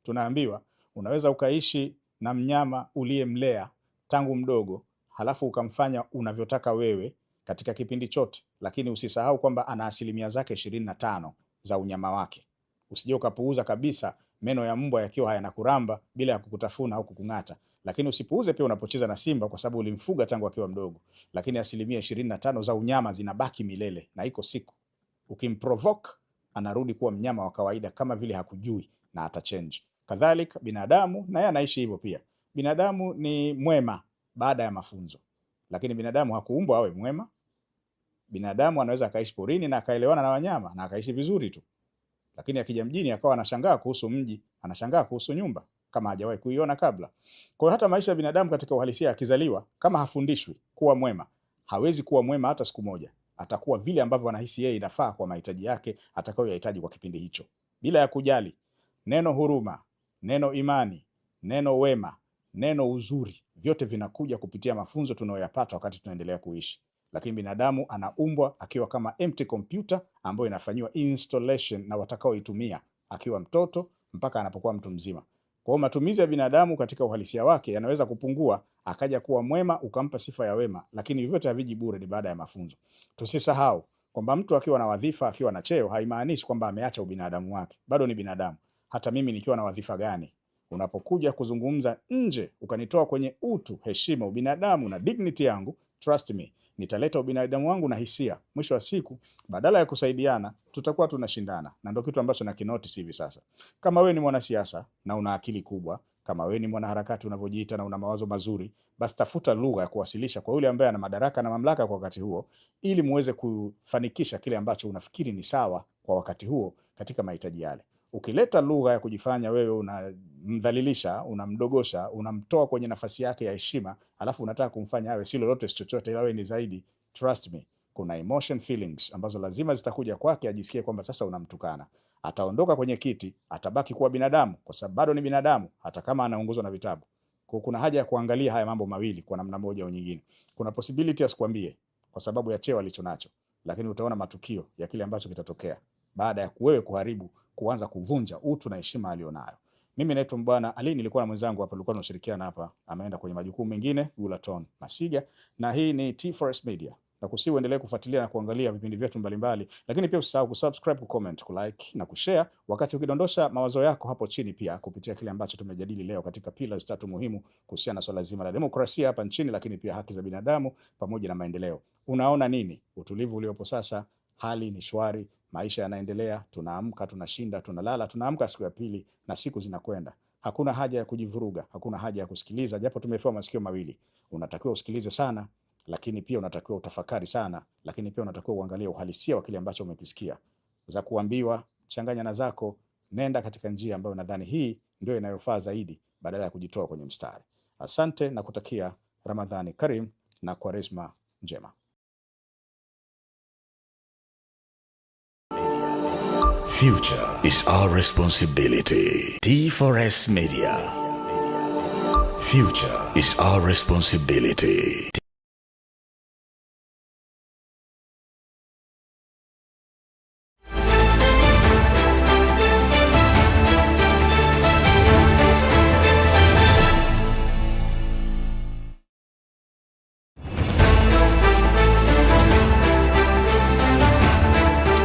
Tunaambiwa unaweza ukaishi na mnyama uliyemlea tangu mdogo, halafu ukamfanya unavyotaka wewe katika kipindi chote, lakini usisahau kwamba ana asilimia zake 25 za unyama wake. Usije ukapuuza kabisa meno ya mbwa yakiwa hayana kuramba bila ya kukutafuna au kukung'ata. Lakini usipuuze pia unapocheza na simba kwa sababu ulimfuga tangu akiwa mdogo. Lakini asilimia 25 za unyama zinabaki milele, na iko siku ukimprovoke anarudi kuwa mnyama wa kawaida kama vile hakujui na atachange. Kadhalika binadamu na yeye anaishi hivyo pia. Binadamu ni mwema baada ya mafunzo, lakini binadamu hakuumbwa awe mwema. Binadamu anaweza akaishi porini na akaelewana na wanyama na akaishi vizuri tu, lakini akija mjini akawa anashangaa kuhusu mji, anashangaa kuhusu nyumba kama hajawahi kuiona kabla. Kwa hiyo hata maisha ya binadamu katika uhalisia, akizaliwa kama hafundishwi kuwa mwema, hawezi kuwa mwema hata siku moja. Atakuwa vile ambavyo anahisi yeye inafaa kwa mahitaji yake atakayoyahitaji kwa kipindi hicho, bila ya kujali neno huruma, neno imani, neno wema, neno uzuri, vyote vinakuja kupitia mafunzo tunayoyapata wakati tunaendelea kuishi. Lakini binadamu anaumbwa akiwa kama empty computer ambayo inafanyiwa installation na watakaoitumia akiwa mtoto mpaka anapokuwa mtu mzima. Kwa hiyo matumizi ya binadamu katika uhalisia wake yanaweza kupungua, akaja kuwa mwema, ukampa sifa ya wema, lakini vyote haviji bure, ni baada ya mafunzo. Tusisahau kwamba mtu akiwa na wadhifa, akiwa na cheo, haimaanishi kwamba ameacha ubinadamu wake, bado ni binadamu. Hata mimi nikiwa na wadhifa gani, unapokuja kuzungumza nje ukanitoa kwenye utu, heshima, ubinadamu na dignity yangu, trust me, nitaleta ubinadamu wangu na hisia. Mwisho wa siku, badala ya kusaidiana, tutakuwa tunashindana, na ndio kitu ambacho nakinotice hivi sasa. Kama wewe ni mwanasiasa na una akili kubwa, kama wewe ni mwanaharakati unavyojiita na una mawazo mazuri, basi tafuta lugha ya kuwasilisha kwa yule ambaye ana madaraka na mamlaka kwa wakati huo, ili muweze kufanikisha kile ambacho unafikiri ni sawa kwa wakati huo katika mahitaji yale. Ukileta lugha ya kujifanya wewe unamdhalilisha, unamdogosha, unamtoa kwenye nafasi yake ya heshima, alafu unataka kumfanya awe si lolote si chochote, ila wewe ni zaidi, trust me, kuna emotion feelings ambazo lazima zitakuja kwake, ajisikie kwamba sasa unamtukana. Ataondoka kwenye kiti, atabaki kuwa binadamu, kwa sababu bado ni binadamu, hata kama anaongozwa na vitabu. Kwa kuna haja ya kuangalia haya mambo mawili kwa namna moja au nyingine. Kuna possibility asikwambie kwa sababu ya cheo alichonacho, lakini utaona matukio ya kile ambacho kitatokea baada ya wewe kuharibu, kuanza kuvunja utu na heshima alionayo. Mimi naitwa Mbwana Ali, nilikuwa na mwenzangu hapa, tulikuwa tunashirikiana hapa, ameenda kwenye majukumu mengine, Gulaton Masiga, na hii ni T-Forest Media. Na Na kusihi uendelee kufuatilia na kuangalia vipindi vyetu mbalimbali, lakini pia usisahau kusubscribe, kucomment, kulike na kushare wakati ukidondosha mawazo yako hapo chini, pia kupitia kile ambacho tumejadili leo katika pillars tatu muhimu kuhusiana na swala zima la demokrasia hapa nchini, lakini pia haki za binadamu pamoja na maendeleo. Unaona nini? Utulivu uliopo sasa, hali ni shwari, maisha yanaendelea, tunaamka, tunashinda, tunalala, tunaamka siku ya pili na siku zinakwenda. Hakuna haja ya kujivuruga, hakuna haja ya kusikiliza, japo tumepewa masikio mawili. Unatakiwa usikilize sana, lakini pia unatakiwa utafakari sana, lakini pia unatakiwa uangalie uhalisia wa kile ambacho umekisikia. Za kuambiwa, changanya na zako, nenda katika njia ambayo nadhani hii ndio inayofaa zaidi, badala ya kujitoa kwenye mstari. Asante na kutakia Ramadhani Karim na Kwaresma njema. Future is our responsibility. T4S Media. Future is our responsibility.